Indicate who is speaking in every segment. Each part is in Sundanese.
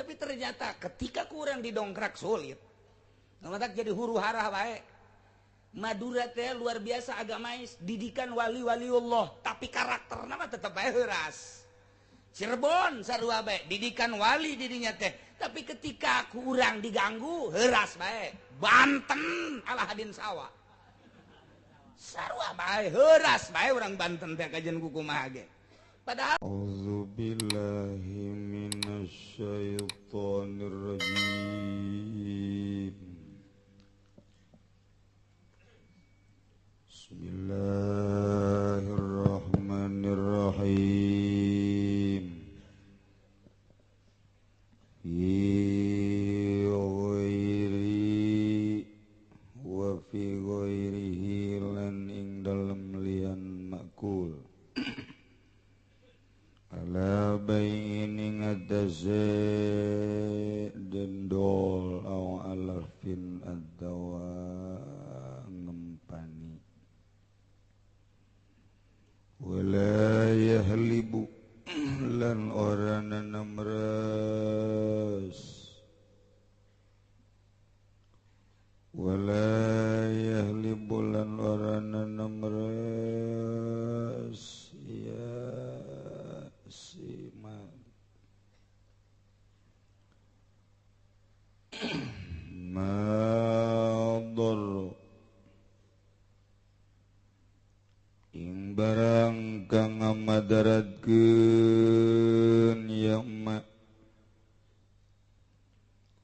Speaker 1: Tapi ternyata ketika kurang didongkrak sulit. Matak jadi huru hara bae. Madura teh luar biasa agamais, didikan wali-wali Allah, tapi karakterna mah tetep bae heuras. Cirebon sarua bae, didikan wali didinya teh, tapi ketika kurang diganggu heuras bae. Banten alah hadin sawah. Sarua bae heuras bae urang Banten teh kajian kumaha ge. Padahal
Speaker 2: auzubillahi minasyaitonir rajim. Bismillahirrahmanirrahim. Fi ghairi wa fi ghairihi lan ing dalem liyan makul. Ala bayin ing atase dendol aw alafin adawa ngempani. Wala yahlibu lan ora namres. Wala yahlibu lan ora namres ya sima mador ing barang kang ngamaдаratkeun ya ma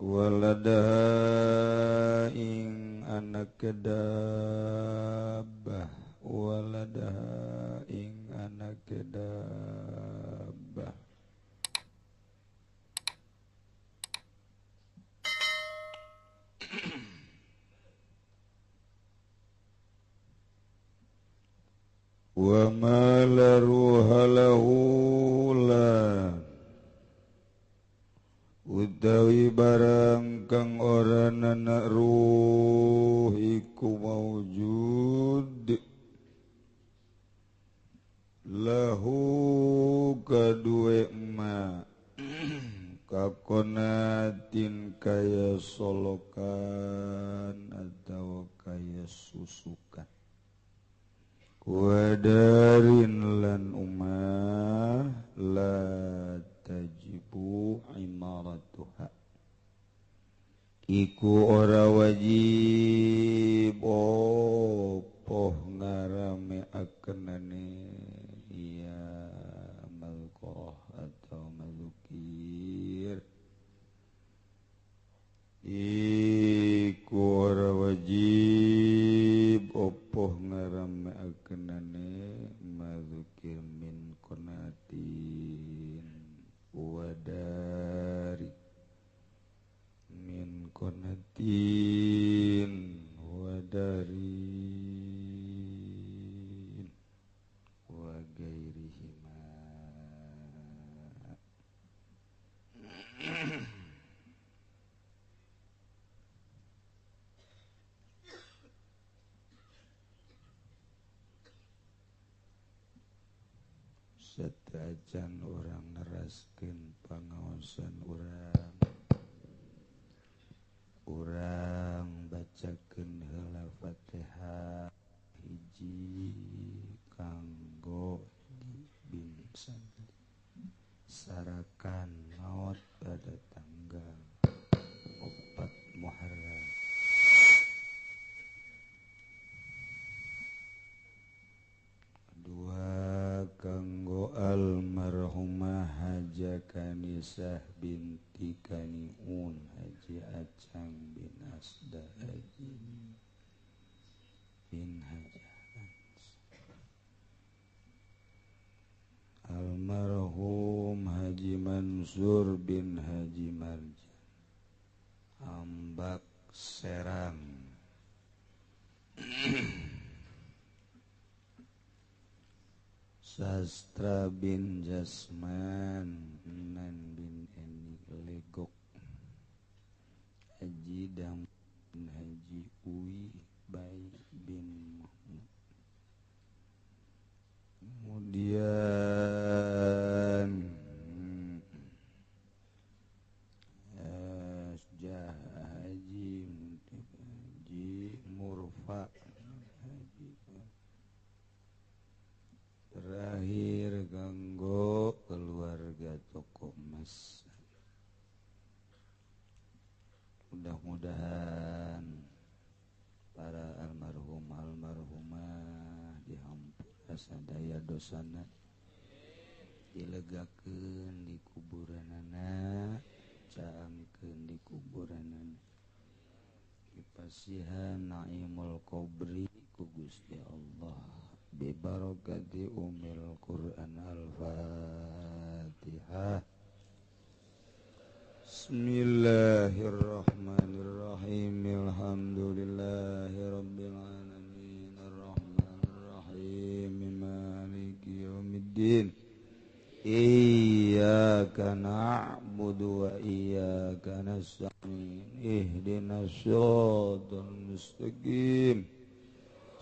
Speaker 2: waladaha ing anak kedabah waladaha ing anak kedabah. Wa ma la ruha lahu lan utawi barang kang ora nana ruh iku maujud lahu kadue ma kakonatin kaya solokan atau kaya susukan wadarin lan umah la tajibu imaratuha iku ora wajib opo ngarame akenane ya malqah atau malukir iku ora wajib opo ngarame akenane malukir min konatin wadari min konatin wadarin wa gairihima. Setajan orang neraskeun pangaosan urang urang bacakeun heula Fatihah hiji kanggo bin Sandi sarakan maot pada tanggal 4 Muharram. Dua kanggo almarhumah Haja Kanisah binti Kaniun Haji Acang bin Asda Haji bin Haja almarhum Haji Mansur bin Haji Marjan Ambak Serang. Sastra bin Jasman Nan bin Eni Legok Haji Dam bin Haji Uwi Bay bin Mahmud. Kemudian Mudah-mudahan para almarhum almarhumah dihampura sadaya dosana, dilegakeun di kuburanana, caangkeun di kuburanana, dipasihan naimul qabri ku Gusti Allah bi barakati umil Quran. Al-Fatihah. Bismillahirrahmanirrahim. Alhamdulillahirabbil alamin arrahmanirrahim maliki yaumiddin. Iyyaka na'budu wa iyyaka nasta'in. Ihdinas siratal mustaqim.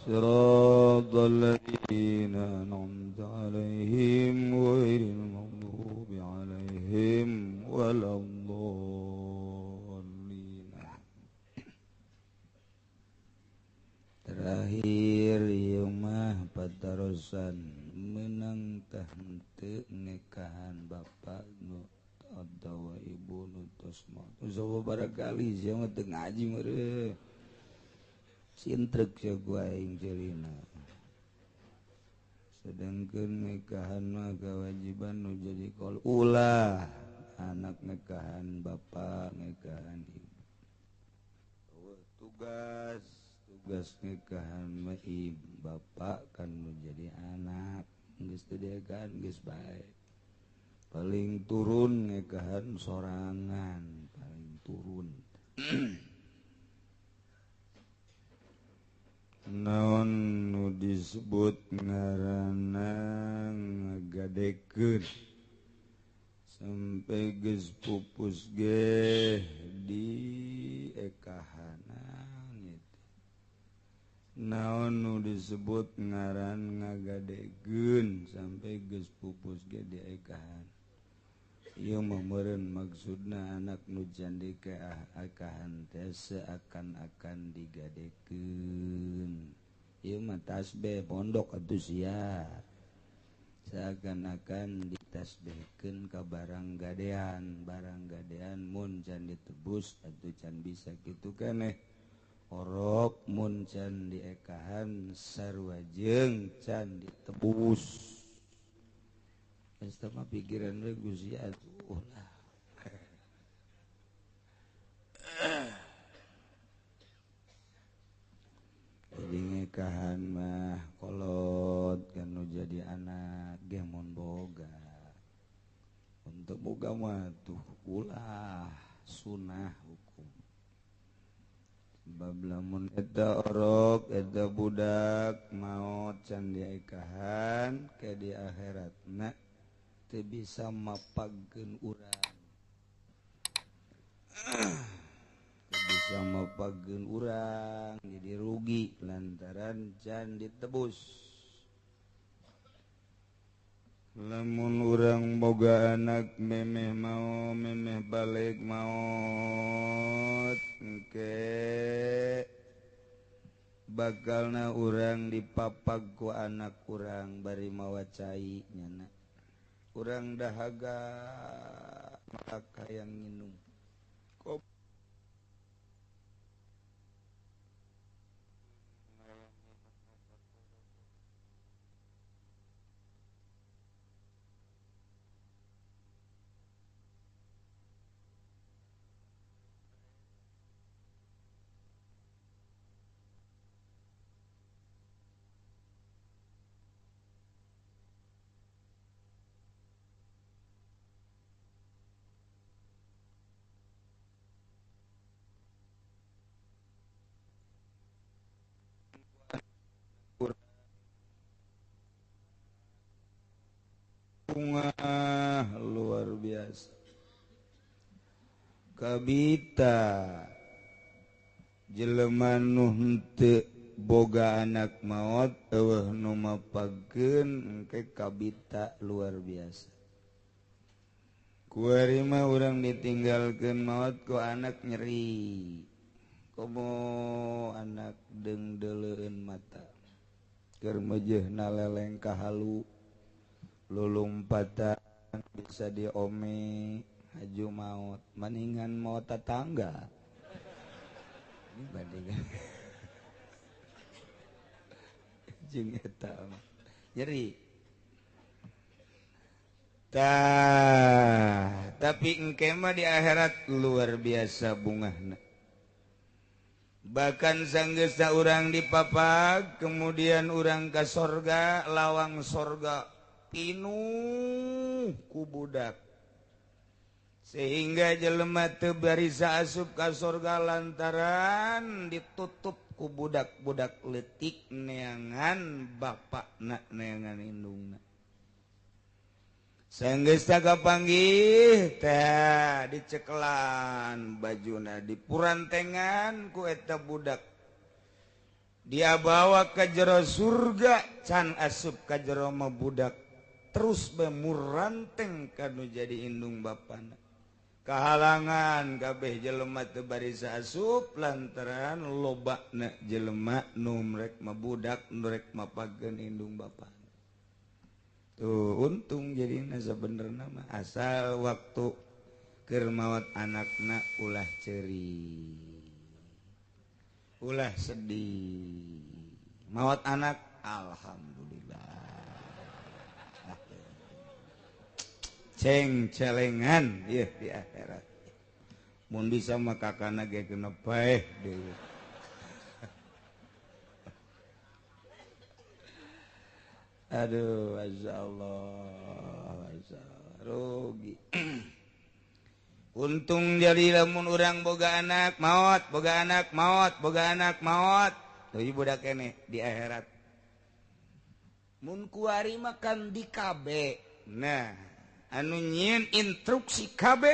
Speaker 2: Siratal ladzina an'amta 'alaihim ghairil maghdubi 'alaihim waladdallin. Terakhir ieu mah patarosan menang tah henteu nikahan bapak nu atawa ibu nu tos maot. Sababaraha kali sia mah teu ngaji meureun. Sintrek sia ku aing ceulina. Sedangkeun nikahan mah kewajiban nu jadi kol ulah anak nikahan bapak nikahan ibu. Tugas nikahan mah ibu bapak kan nu jadi anak. Geus teu kan geus bae. Paling turun nikahan sorangan, paling turun. Naon nu disebut ngaranna ngagadekeun sampai geus pupus ge di ekahanan itu. Naon nu disebut ngaran ngagadekeun sampai geus pupus ge di ekahan. Ieu mah meureun maksudna anak nu can dikaekahan teh seakan-akan digadekeun. Ieu mah tasbih pondok atuh sia. Seakan-akan ditasbihkeun ka barang gadean mun can ditebus atuh can bisa kitu keneh. Orok mun can diekahan sarua jeung can ditebus. Geus mah pikiran we Gusti atuh lah. Jadi ngekahan mah kolot kan nu jadi anak ge mun boga. Untuk boga mah tuh ulah sunah hukum. Sebab lamun eta orok eta budak maot can diekahan ke di akhiratna teu bisa mapagkeun urang. Teu bisa mapagkeun urang jadi rugi lantaran can ditebus. Lamun urang boga anak memeh mau memeh balik maot engke bakalna urang dipapag ku anak urang bari mawa cai nyana. Urang dahaga maka hayang nginum. Kop luar biasa. Kabita jelema nu henteu boga anak maot eueuh nu mapagkeun engke kabita luar biasa. Kuari mah urang ditinggalkeun maot ku anak nyeri. Komo anak deungdeuleun mata. Keur meujeuhna leleng ka halu. Lulumpatan bisa diome haju maut maningan maut tetangga. Dibandingkan jeung eta mah nyeri. Tah, tapi engke mah di akhirat luar biasa bungahna. Bahkan sanggeusna urang dipapag, kemudian urang ka sorga, lawang sorga pinuh ku budak. Sehingga jelema teu barisa asup ka sorga lantaran ditutup ku budak-budak leutik neangan bapakna, neangan indungna. Sanggeusna kapanggih teh dicekelan bajuna, dipurantengan ku eta budak. Dia bawa ke jero surga, can asup ka jero mah budak terus bae muranteng kanu jadi indung bapana. Kahalangan kabeh jelema teu barisa asup lantaran lobana jelema nu rek mah budak, nu rek mapageun indung bapana. Tuh untung jadi sebenerna mah asal waktu keur maot anakna ulah ceuri, ulah sedih. Maot anak alhamdulillah. Ceng celengan ieu di akhirat. Mun bisa mah kakana ge kena paeh deui. Aduh, masya Allah, masya Allah, rugi. Untung jadi lamun urang boga anak maot, boga anak maot, boga anak maot. Tuh ieu budak keneh di akhirat. Mun kuari makan di KB. Nah, anu nyieun instruksi KB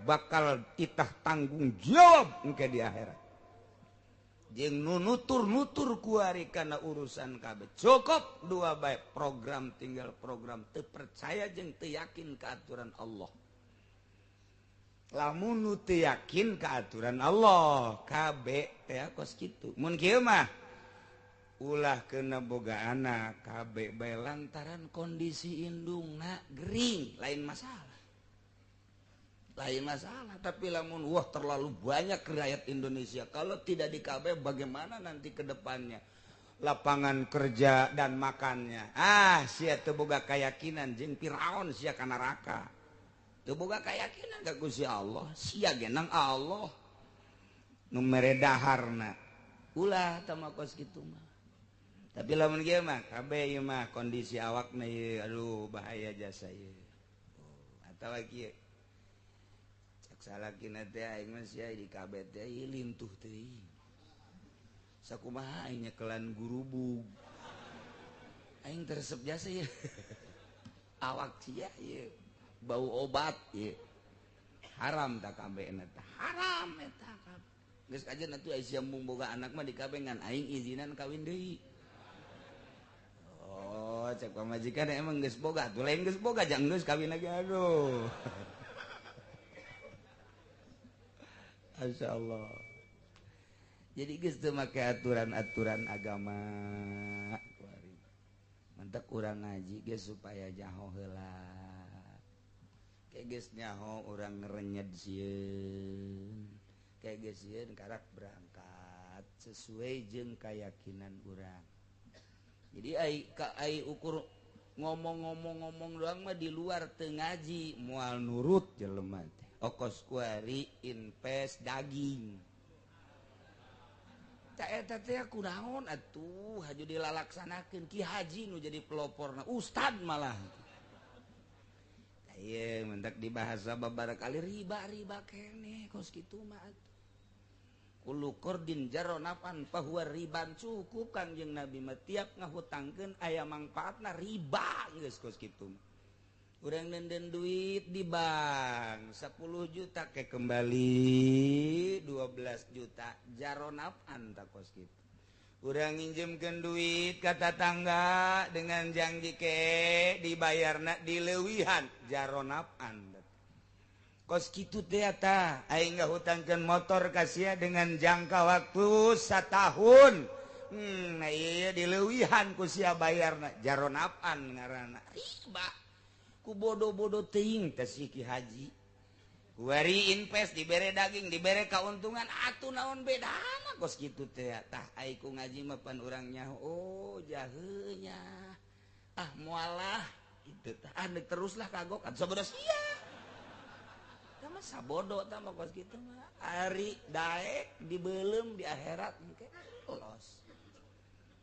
Speaker 2: bakal titah tanggung jawab engke di akhirat. Jeung nu nutur-nutur kuari kana urusan KB. Cukup dua bae program, tinggal program teu percaya jeung teu yakin ka aturan Allah. Lamun nu teu yakin ka aturan Allah, KB teh kos kitu. Mun kieu mah ulah kena boga anak KB bae lantaran kondisi indungna gering, lain masalah. Lain masalah, tapi lamun wah terlalu banyak rakyat Indonesia kalau tidak di KB bagaimana nanti ke depannya lapangan kerja dan makannya. Ah, sia teu boga keyakinan jeung Firaun sia ka neraka. Teu boga keyakinan ka Gusti Allah, sia genang Allah nu mere daharna. Ulah tah mah kos kitu mah. Tapi lamun kieu mah KB ieu mah kondisi awakna ieu aduh bahaya jasa ieu. Oh, atawa kieu salakina teh aing mah sia di KB teh ieu lintuh teuing. Sakumaha aing nyekelan gurubug. Aing teresep jasa ieu. Awak sia ieu bau obat ieu. Haram ta KB na teh. Haram eta KB. Geus kajen atuh aya sia mung boga anak mah di KB ngan aing izinan kawin deui. Oh, cek pamajikan emang geus boga atuh lain geus boga jang geus kawin lagi aduh. Masya Allah. Jadi geus teu make aturan-aturan agama. Mantak urang ngaji geus supaya nyaho heula. Ke geus nyaho urang ngerenyed sieun. Ke geus sieun karak berangkat sesuai jeung keyakinan urang. Jadi ai ukur ngomong-ngomong-ngomong doang mah di luar teu ngaji moal nurut jelema teh. Okos kuari invest daging. Tak eta teh kunaon atuh haju dilalaksanakeun Ki Haji nu jadi peloporna ustad malah. Tah ieu mentak dibahasa babarakali riba-riba keneh kos kitu mah atuh. Kullu qardin jarra naf'an fahuwa riban, cukup Kangjeng Nabi mah tiap ngahutangkeun aya mangfaatna riba geus kos kitu. Urang nenden duit di bank 10 juta ke kembali 12 juta jaronafan tak kos kitu. Urang nginjemkeun duit ka tatangga dengan janji ke dibayarna dileuwihan jaronafan. Kos kitu teh eta aing ngahutangkeun motor ka sia dengan jangka waktu satahun. Nah ieu dileuwihan ku sia bayarna jaronafan ngaranna riba. Ku bodoh-bodoh teuing teh si Ki Haji.
Speaker 1: Kuari invest dibere daging, dibere keuntungan, atuh naon bedana kos kitu teh. Tah ai ku ngaji mah pan urang nyaho, oh jaheunya. Ah mualah kitu tah. Ah deuk teruslah kagok atuh sabodo sia. Tah mah sabodo tah mah kos kitu mah. Ari daek dibeuleum di akhirat engke los.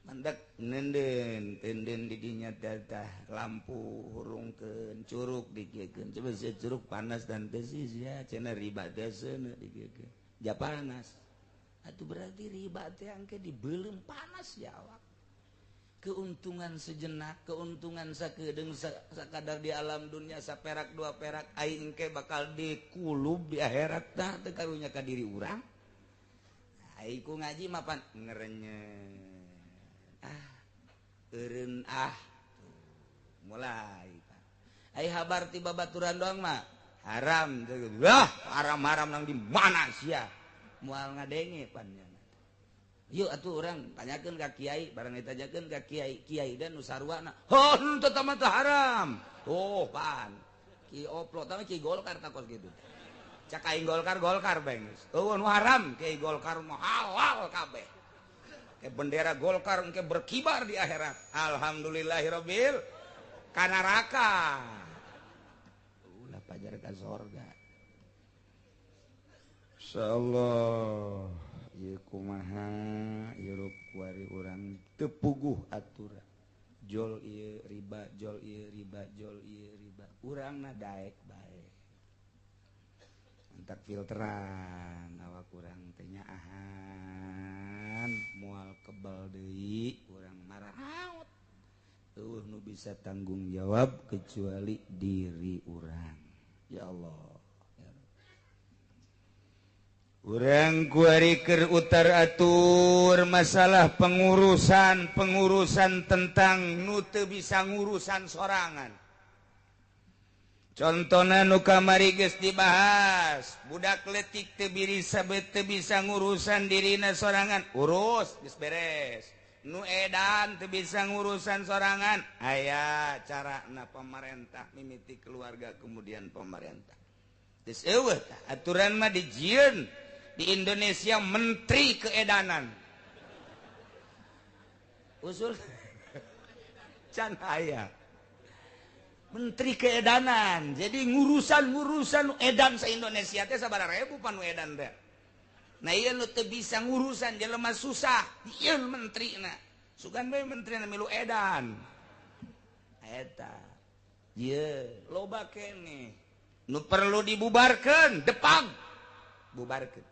Speaker 1: Mandek nenden tenden didinya datah lampu hurungkeun curug dikieukeun coba sia curug panas dan teu sia cenah riba teh seuneu dikieukeun ja panas atuh berarti riba teh angke dibeuleum panas ya awak keuntungan sejenak keuntungan sakedeung sakadar di alam dunia saperak dua perak aing engke bakal dikulub di akhirat tah teu karunya ka diri urang ai ku ngaji mapan ngerenyet ah eureun ah mulai ai habar ti babaturan doang mah haram wah haram-haram nang di mana sia moal ngadenge pan nya yuk atuh urang tanyakeun ka kiai barang ditanyakeun ka kiai kiai dan nu sarwana hon teu mah haram tuh pan ki oplo tah ki Golkar takos kitu cak aing Golkar Golkar bae geus eueuh nu haram kiai Golkar mah halal kabeh bendera Golkar engke berkibar di akhirat alhamdulillahirabbil ka neraka ulah pajar ka sorga insyaallah ieu kumaha hirup kuari urang teu puguh aturan jol ieu riba jol ieu riba jol ieu riba urangna daek bae entak filteran awak urang teh nyaahan moal kebal deui urang maraot eueuh nu bisa tanggung jawab kecuali diri urang ya Allah ya Rabb. Urang kuari keur utar atur masalah pengurusan pengurusan tentang nu teu bisa ngurusan sorangan. Contohna nu kamari geus dibahas, budak leutik teu bisa teu bisa ngurusan dirina sorangan, urus geus beres. Nu edan teu bisa ngurusan sorangan, aya carana pemerintah mimiti keluarga kemudian pemerintah. Geus eueuh tah aturan mah dijieun di Indonesia menteri keedanan. Usul can aya. Menteri keedanan, jadi ngurusan-ngurusan edan se-Indonesia teh sabaraha ribu pan nu edan teh. Nah ieu nu teu bisa ngurusan jelema susah, ieu menterina. Sugan bae menterina milu edan. Eta. Ieu loba keneh. Nu perlu dibubarkeun, depag. Bubarkeun.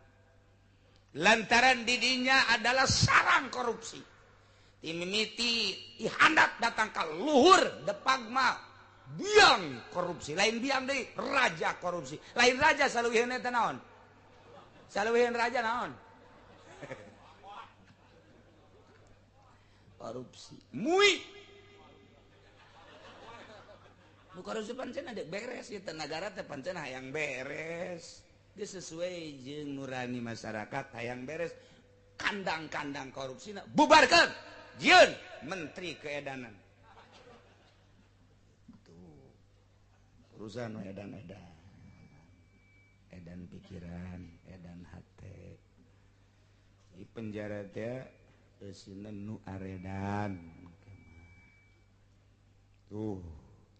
Speaker 1: Lantaran didinya adalah sarang korupsi. Timimiti ihandat datang ka luhur depag mah biang korupsi, lain biang deui raja korupsi, lain raja saluwiheun eta naon? Saluwiheun raja naon? Korupsi. Mui. Nu korupsi pancen ada beres ieu teh nagara teh pancen hayang beres. Geus sesuai jeung nurani masyarakat hayang beres. Kandang-kandang korupsina bubarkeun. Jieun menteri keedanan. Urusan edan-edan, edan pikiran, edan hate. Di penjara teh eusina nu aredan. Tuh,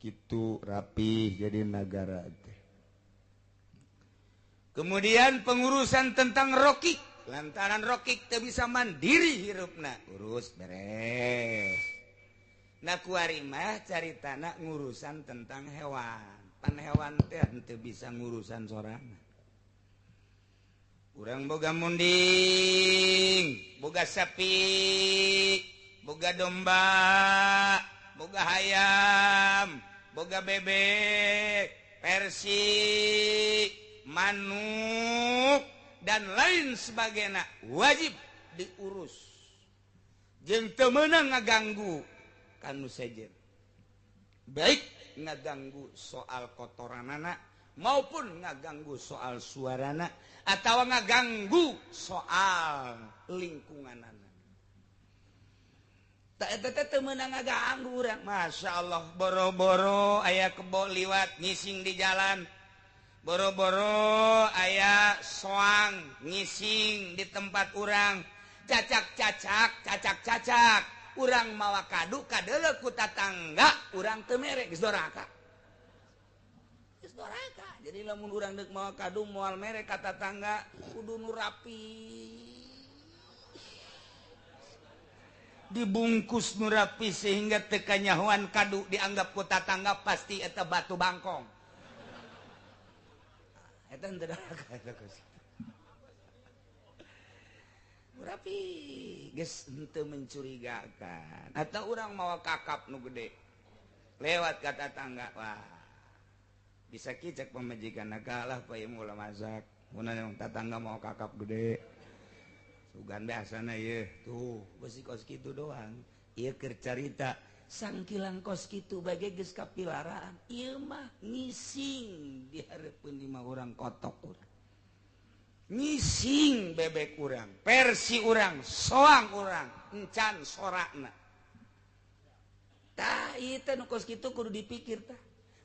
Speaker 1: kitu rapih jadi nagara teh. Kemudian pengurusan tentang rokik, lantaran rokik teu bisa mandiri hirupna, urus beres. Nah kuari mah caritana ngurusan tentang hewan. Pan hewan teh henteu bisa ngurusan sorangan. Urang boga munding, boga sapi, boga domba, boga hayam, boga bebek, persi, manuk dan lain sebagainya wajib diurus. Jeung teu meunang ngaganggu kanu sejen. Baik ngaganggu soal kotoranana maupun ngaganggu soal suarana atau ngaganggu soal lingkunganana. Tak eta teh teu meunang ngaganggu urang. Masya Allah, boro-boro aya kebo liwat ngising di jalan. Boro-boro aya soang ngising di tempat urang, cacak-cacak, cacak-cacak, urang mawa kadu kadeuleu ku tatangga, urang teu mere geus doraka. Geus doraka. Jadi lamun urang deuk mawa kadu moal mere ka tatangga, kudu nu rapi. Dibungkus nu rapi sehingga teu kanyahoan kadu dianggap ku tatangga pasti eta batu bangkong. Eta henteu doraka eta kos. Rapi geus henteu mencurigakan. Atau urang mawa kakap nu gede lewat ka tatangga, wah bisa kicek pamajikan kalah pa ieu ulah masak. Mun tatangga mawa kakap gede sugan biasana ieu tuh besi kos kitu doang. Ieu keur carita sangkilang kos kitu bage geus kapilaraan. Ieu mah ngising di hareupeun lima urang kotok urang. Ngising bebek urang, versi urang, soang urang, encan sorakna. Tah ieu teh nu kos kitu kudu dipikir tah.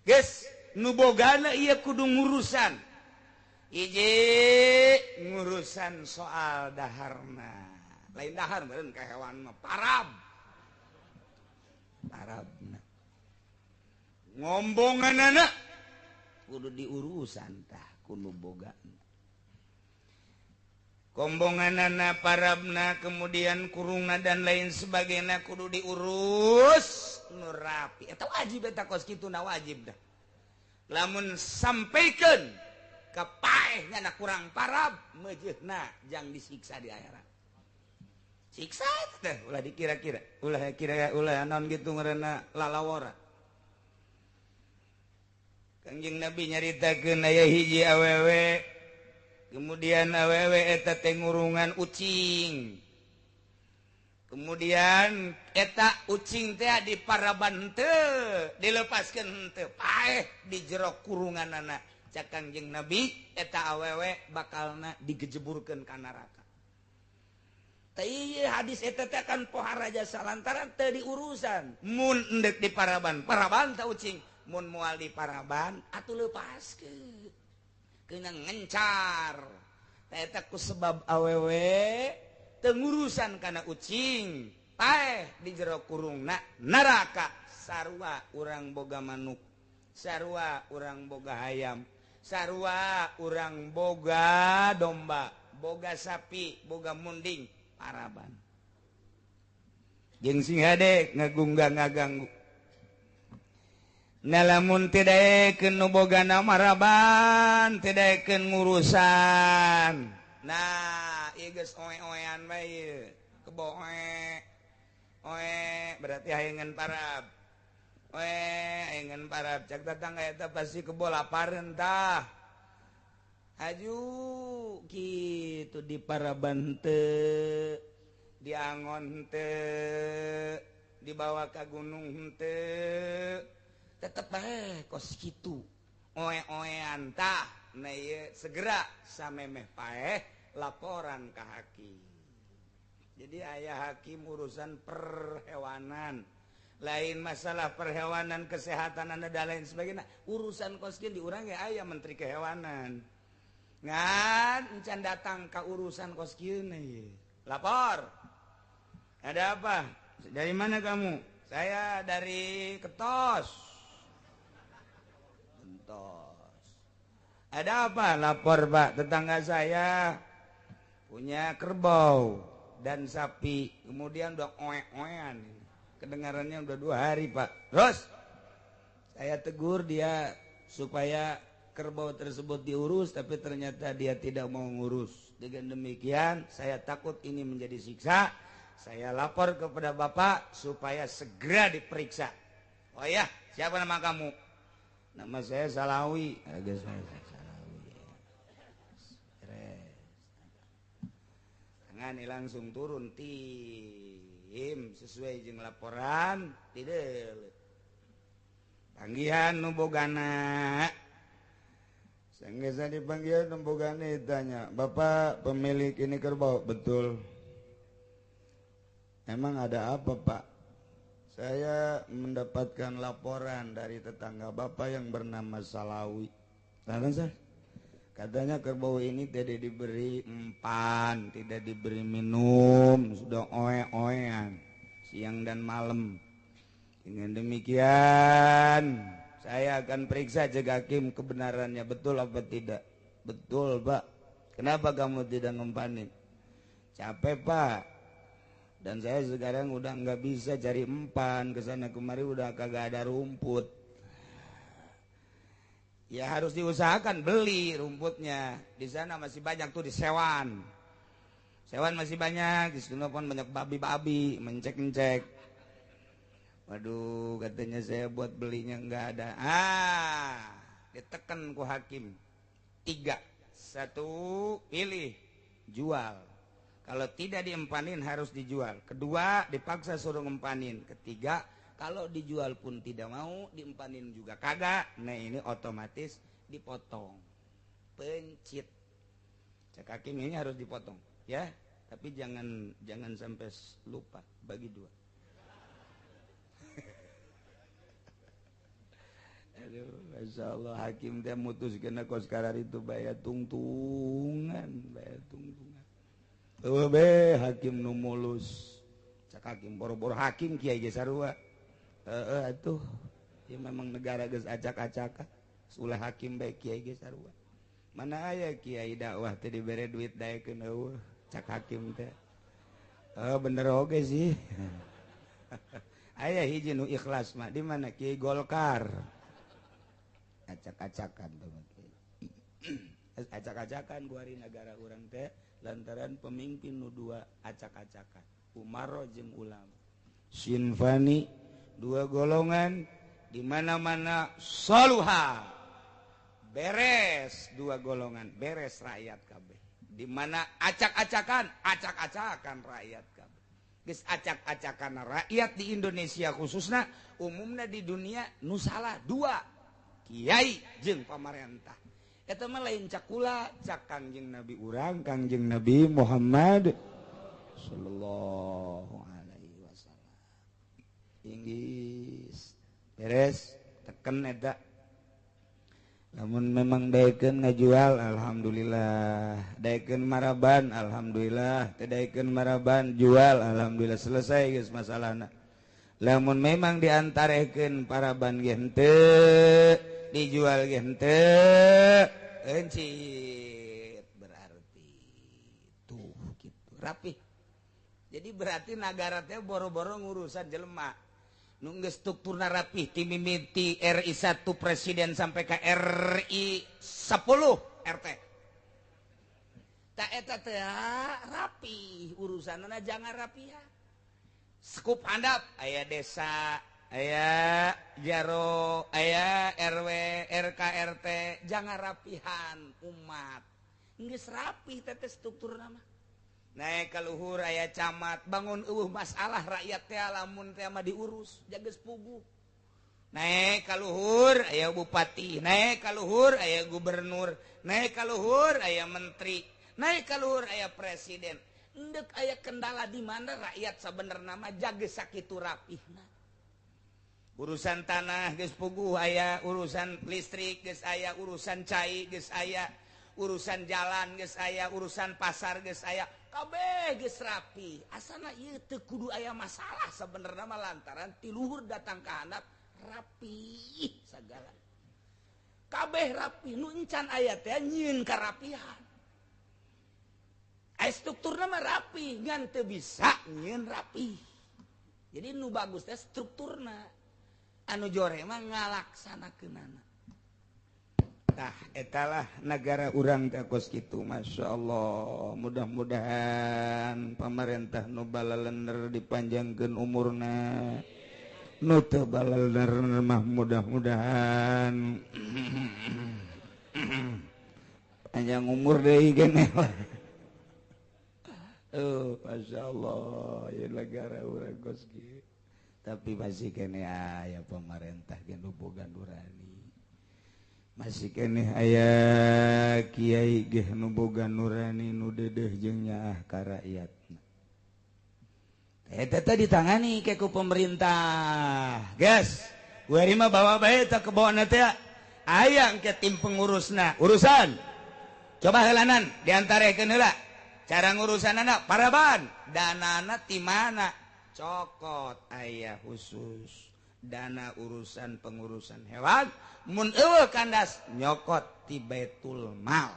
Speaker 1: Geus nu bogana ieu kudu ngurusan. Hiji ngurusan soal daharna. Lain dahar meureun ka hewan mah parab. Parabna. Ngombonganana kudu diurusan tah ku nu bogana. Kombonganana parabna kemudian kurungna dan lain sebagainya kudu diurus nu rapi. Eta wajib eta kos kitu na wajib dah. Lamun sampaikan ka paehna na kurang parab meujeuhna jang disiksa di akhirat. Siksa teh ulah dikira-kira, ulah kira ulah naon kitu ngaranna lalawora. Kangjeng Nabi nyaritakeun aya hiji awewe, kemudian awewe eta teh ngurungan ucing. Kemudian eta ucing teh di paraban teu, dilepaskeun henteu, paeh di jero kurunganana. Cak Kangjeng Nabi eta awewe bakalna digejeburkeun ka neraka. Teh ieu hadis eta teh kan pohara jasa lantaran teu diurusan. Mun endek di paraban, paraban ta ucing, mun moal di paraban atuh lepaskeun. Kena ngencar. Eta ku sebab awewe teu ngurusan kana ucing, paeh di jero kurungna neraka. Sarua urang boga manuk, sarua urang boga hayam, sarua urang boga domba, boga sapi, boga munding, paraban. Jeung sing hade ngagunggah ngaganggu. Nah lamun teu daekeun nu bogana maraban, teu daekeun ngurusan. Nah, ieu geus oe-oean bae ieu. Kebo oe. Oe berarti hayangan parab. Oe hayangan parab. Cak tatangga eta pasti kebo lapareun tah. Aju kitu di paraban teu, diangon teu, dibawa ka gunung teu. Tetep bae kos kitu oe-oean tah. Nah ieu segera samemeh paeh laporan ka hakim. Jadi aya hakim urusan perhewanan, lain masalah perhewanan kesehatan anda dan lain sebagainya. Urusan kos kieu di urang ge aya menteri kehewanan. Ngan encan datang ka urusan kos kieu ieu. Lapor. Ada apa? Dari mana kamu? Saya dari Ketos. Ada apa? Lapor Pak, tetangga saya punya kerbau dan sapi, kemudian udah oe-oean. Kedengarannya udah 2 hari Pak. Terus saya tegur dia supaya kerbau tersebut diurus, tapi ternyata dia tidak mau ngurus. Dengan demikian saya takut ini menjadi siksa. Saya lapor kepada Bapak supaya segera diperiksa. Oh ya, siapa nama kamu? Nama saya Salawi. Agak saya Salawi. Beres. Tangan langsung turun tim sesuai jeung laporan tidak. Panggihan nu bogana. Sanggesa dipanggil nu bogana ditanya, "Bapak pemilik ini kerbau?" "Betul." "Emang ada apa, Pak?" "Saya mendapatkan laporan dari tetangga Bapak yang bernama Salawi."
Speaker 2: Katanya kerbau ini tidak diberi empan, tidak diberi minum, sudah oe-oean siang dan malam. Dengan demikian saya akan periksa cek hakim kebenarannya betul apa tidak. Betul, Pak. Kenapa kamu tidak ngempanin? Capek, Pak. Dan saya sekarang udah nggak bisa cari empan, kesana kemari udah kagak ada rumput. Ya harus diusahakan beli rumputnya. Di sana masih banyak tuh di Sewan. Sewan masih banyak, di situ pun banyak babi-babi mencek-mencek. Waduh, katanya saya buat belinya nggak ada. Ah, ditekan ku hakim. 3, 1, pilih, jual. Kalau tidak diempanin harus dijual. Kedua, dipaksa suruh ngempanin. Ketiga, kalau dijual pun tidak mau, diempanin juga kagak. Nah ini otomatis dipotong. Pencit. Cek hakim ini harus dipotong, ya. Tapi jangan jangan sampai lupa bagi dua. Aduh, Masya Allah, hakim dia mutuskeun kos karar itu bayar tungtungan, bayar tungtungan. Eueuh be hakim nu mulus. Cak hakim boro-boro hakim kiai ge sarua. Heeh atuh. Ya memang negara geus acak-acakan. Ulah hakim bae kiai ge sarua. Mana aya kiai dakwah teh dibere duit daekeun eueuh cak hakim teh. Heuh bener oge sih. Aya hiji nu ikhlas mah di mana kiai Golkar. Acak-acakan teman. Acak-acakan ku ari negara urang teh lantaran pemimpin nu dua acak-acakan. Umaro jeung ulama. Sinfani dua golongan di mana-mana soluha. Beres dua golongan, beres rakyat kabeh. Di mana acak-acakan, acak-acakan rakyat kabeh. Geus acak-acakan rakyat di Indonesia khususna, umumna di dunia nu salah dua, kiai jeung pamarentah. Eta mah lain cakula, cak Kangjeng Nabi urang, Kangjeng Nabi Muhammad sallallahu alaihi wasallam. Inggris beres teken eta. Namun memang daekeun ngajual alhamdulillah, daekeun maraban alhamdulillah, teu daekeun maraban jual alhamdulillah, selesai geus masalahna. Lamun memang diantarekeun paraban ge henteu, dijual ge henteu, encit berarti tuh gitu rapih. Jadi berarti nagara teh boro-boro ngurusan jelema. Nu geus strukturna rapih ti mimiti RI 1 presiden sampai ke RI 10 RT. Ta eta teh rapih urusanna jangan rapihan. Skup handap aya desa, aya jaro, aya RW, RK, RT, jangan rapihan umat. Geus rapih teh strukturna mah. Naik ka luhur aya camat, bangun eueuh masalah rakyat teh lamun teh mah diurus, jageus puguh. Naik ka luhur aya bupati, naik ka luhur aya gubernur, naik ka luhur aya menteri, naik ka luhur aya presiden. Endek aya kendala di mana rakyat sabenerna mah jageus sakitu rapihna. Urusan tanah geus puguh aya, urusan listrik geus aya, urusan cai geus aya, urusan jalan geus aya, urusan pasar geus aya. Kabeh geus rapi. Asana ieu teu kudu aya masalah sabenerna mah lantaran ti luhur datang ka handap rapi sagala. Kabeh rapi nu encan aya teh nyieun karapihan. Aya strukturna mah rapi ngan teu bisa nyieun rapi. Jadi nu bagus teh strukturna. Anu jore mah ngalaksanakeunana. Tah etalah negara urang teh kos kitu, Masya Allah. Mudah-mudahan pamarentah nu balalener dipanjangkeun umurna, nu teu balalener mah mudah-mudahan panjang umur deui geneh lah. Oh, Masya Allah, ya negara urang kos kieu. Tapi masih keneh aya pamarentah ge nu boga nurani. Masih keneh aya kiai geh nu boga nurani nu dedeh jeung nyaah ka rakyatna. Eta teh ditangani ke ku pemerintah. Geus, kuari mah bawa bae eta kebona teh aya engke tim pengurusna. Urusan
Speaker 1: Coba heulanan diantarekeun heula. Cara ngurusanana paraban, danana ti mana? Cokot aya khusus dana urusan pengurusan hewan, mun eueuh kandas nyokot ti Baitul Mal.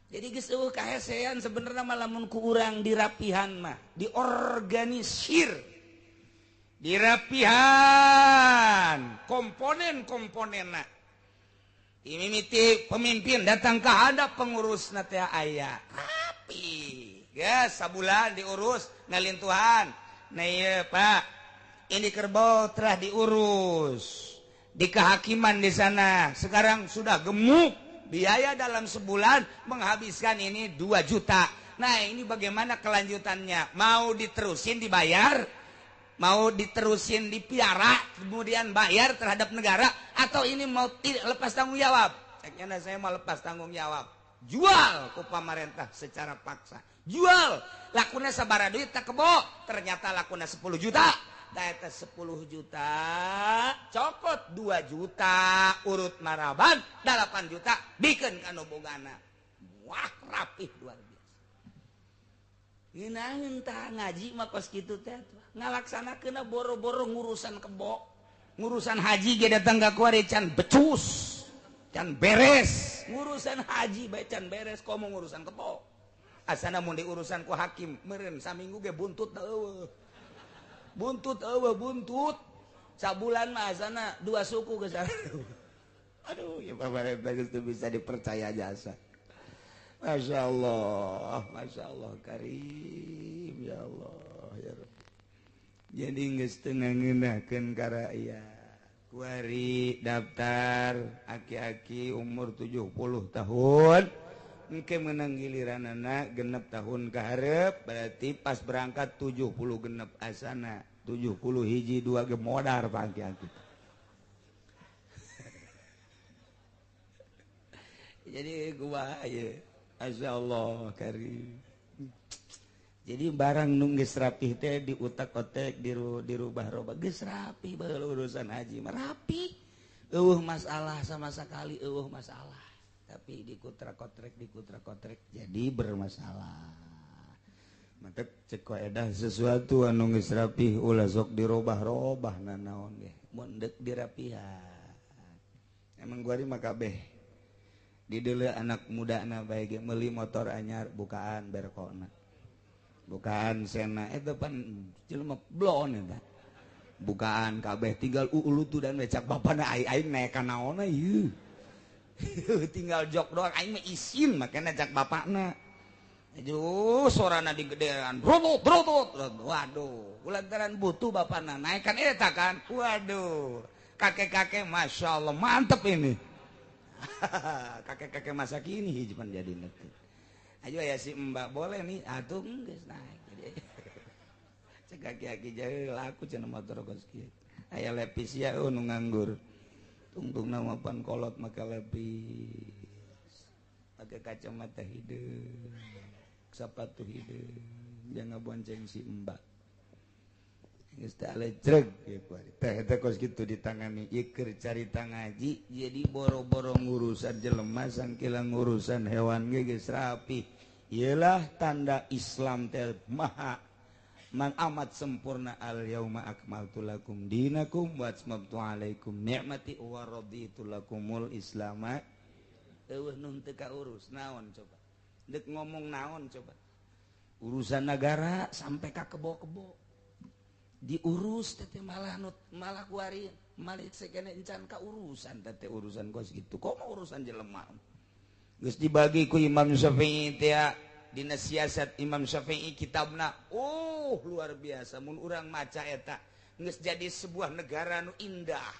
Speaker 1: Jadi geus eueuh kahesean sebenarnya mah lamun ku urang dirapihan mah, diorganisir. Dirapihan komponen-komponenna. Mimiti pemimpin datang ke hadap pengurus teh aya. Rapi. Geus sabulan diurus ngalintuhan. Nah ieu Pak, ini kerbau telah diurus di kehakiman di sana. Sekarang sudah gemuk. Biaya dalam sebulan menghabiskan ini 2 juta. Nah, ini bagaimana kelanjutannya? Mau diterusin dibayar? Mau diterusin dipiara kemudian bayar terhadap negara, atau ini mau tidak lepas tanggung jawab? Ceknya saya mau lepas tanggung jawab. Jual ku pamarentah secara paksa. Jual. Lakuna sabaraha duit tak kebo. Ternyata lakuna 10 juta. Eta 10 juta cokot 2 juta urut maraban 8 juta bikeun ka nu bogana. Wah, rapih luar biasa. Ngeunaheun tah ngaji mah kos kitu teh. Ngalaksanakeunna boro-boro ngurusan kebo, ngurusan haji ge datang ka kuari can becus, can beres. Ngurusan haji bae can beres, komo ngurusan kebo. Asana mun diurusan ku hakim meureun saminggu ge buntut eueuh. Buntut eueuh buntut. Sabulan mah asana 2 suku geus. Aduh, ya pamarentah geus teu bisa dipercaya jasa. Masya Allah karim ya Allah ya Rabbi. Jadi geus teu ngeunahkeun ka rakyat. Kuari daftar aki-aki umur 70 tahun engke menang giliranana genep tahun ka hareup, berarti pas berangkat 70 genep asana 70 hiji 2 ge modar pak aki-aki. Jadi kumaha ieu? Masya Allah karim. Jadi barang nu geus rapih teh diutak-otek dirubah-rubah geus rapi baheula urusan haji mah rapi. Eueuh masalah sama sekali, eueuh masalah. Tapi dikutra-kotrek jadi bermasalah. Mantep cek kaedah sesuatu anu geus rapih ulah sok dirobah-robah nanaon ge. Mun deuk dirapihan. Emang gua mah kabeh dideuleu anak mudana bae ge meuli motor anyar bukaan berkona. Bukaan sena eta pan jelema blon eta. Bukaan kabeh tinggal ulutu dan becak bapana aing naek ka naonna ieu. Tinggal jok doang aing mah isin makana cak bapakna. Aduh sorana digedean brotot brotot. Waduh, lantaran butuh bapakna naekan eta kan. Waduh, kakek-kakek masyaallah mantep ini. Kakek-kakek masa kini hiji pan jadi teh. Ayo ya si mbak boleh nih, atuh geus naik. Cek aki-aki jauh laku cenah motor kos kieu. Aya lepis ya nu nganggur. Tungtungna mah pan kolot maka lepis. Pakai kacamata hideung, sepatu hideung, jangan bonceng si mbak. Geus teh alecreg ieu kuari. Teh eta kos kitu ditangani ieu keur carita ngaji jadi boro-boro ngurusan jelema sangkila ngurusan hewan ge geus rapi. Ieulah tanda Islam teh maha man amat sempurna. Al yauma akmaltu lakum dinakum wa atmamtu alaikum ni'mati wa raditu lakumul islama. Eueuh nu teu kaurus naon coba. Deuk ngomong naon coba. Urusan negara sampai ka kebo-kebo. Diurus teh malah nut malah kuari malah sekene encan ka urusan teh urusan kos gitu. Komo urusan jelema. Geus dibagi ku Imam Syafi'i teh dina siasat Imam Syafi'i kitabna. Oh luar biasa mun urang maca eta geus jadi sebuah negara nu indah.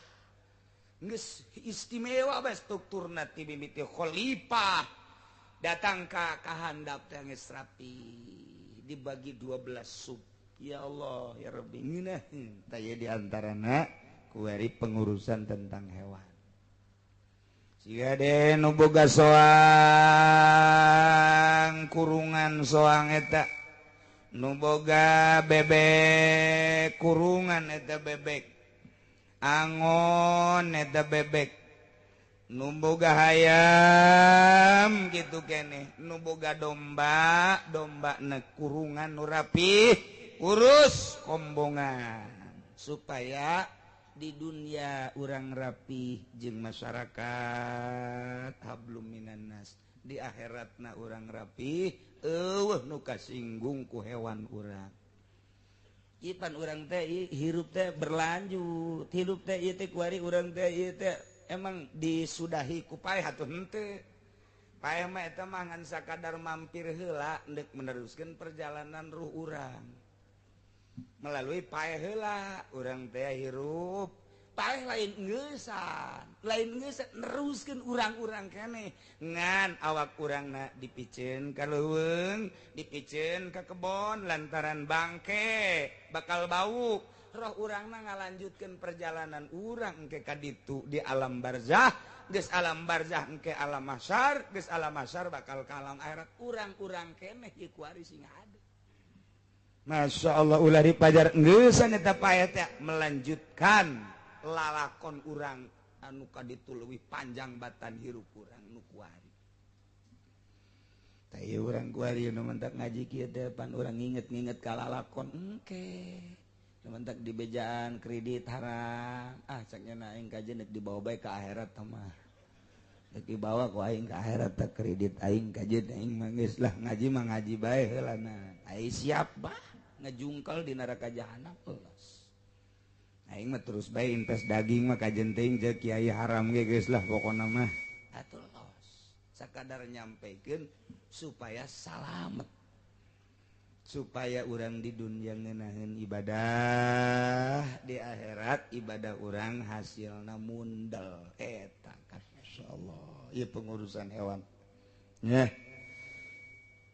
Speaker 1: Geus istimewa bae strukturna ti mimiti khalifah datang ka kahandap teh geus rapi dibagi 12 sub. Ya Allah ya Rabbi ngeunah tah di antarana kuari pengurusan tentang hewan. Siga de nu boga soang kurungan soang eta, nu boga bebek kurungan eta bebek, angon eta bebek, Nu boga hayam gitu keneh, nu boga domba, domba na kurungan nu rapih, urus kombongan supaya di dunia urang rapih jeung masyarakat hablum minannas, di akhiratna urang rapih eueuh nu kasinggung ku hewan urang. Ipan urang teh hirup teh berlanjut, hirup teh ieu teh kuari urang teh ieu teh emang disudahi ku paeh atuh henteu. Paeh mah eta mah ngan sakadar mampir heula deuk meneruskeun perjalanan ruh urang. Melalui paeh heula urang teh hirup. Paeh lain ngeusan, lain ngeusan neruskeun urang-urang keneh. Ngan awak urangna dipiceun ka leuweung, dipiceun ka kebon lantaran bangke bakal bau. Roh urangna ngalanjutkeun perjalanan urang engke ka ditu di alam barzah, geus alam barzah engke alam mahsyar, geus alam mahsyar bakal ka alam akhirat. Urang-urang keneh ieu kuari sing hade. Masya Allah ulah dipajar ngeusan eta paeh teh melanjutkan lalakon urang anu ka ditu leuwih panjang batan hirup urang nu kuari. Tah ieu urang kuari nu mentak ngaji kieu teh pan urang nginget-nginget ka lalakon engke. Nu mentak dibejaan kredit haram, ah cak nya aing kajen deuk dibawa bae ka akhirat mah. Deuk dibawa ku aing ka akhirat teh kredit aing kajen aing mah geus lah ngaji mah ngaji bae heulana. Aing siap bah ngejungkel di neraka jahanam los. Aing mah terus bae invest daging mah kajen teuing jeung kiai haram ge geus lah pokona mah. Atuh los. Sakadar nyampekeun supaya salamet. Supaya urang di dunia ngeunaheun ibadah, di akhirat ibadah urang hasilna mundel. Eta kan masyaallah ieu pengurusan hewan. Nyeh.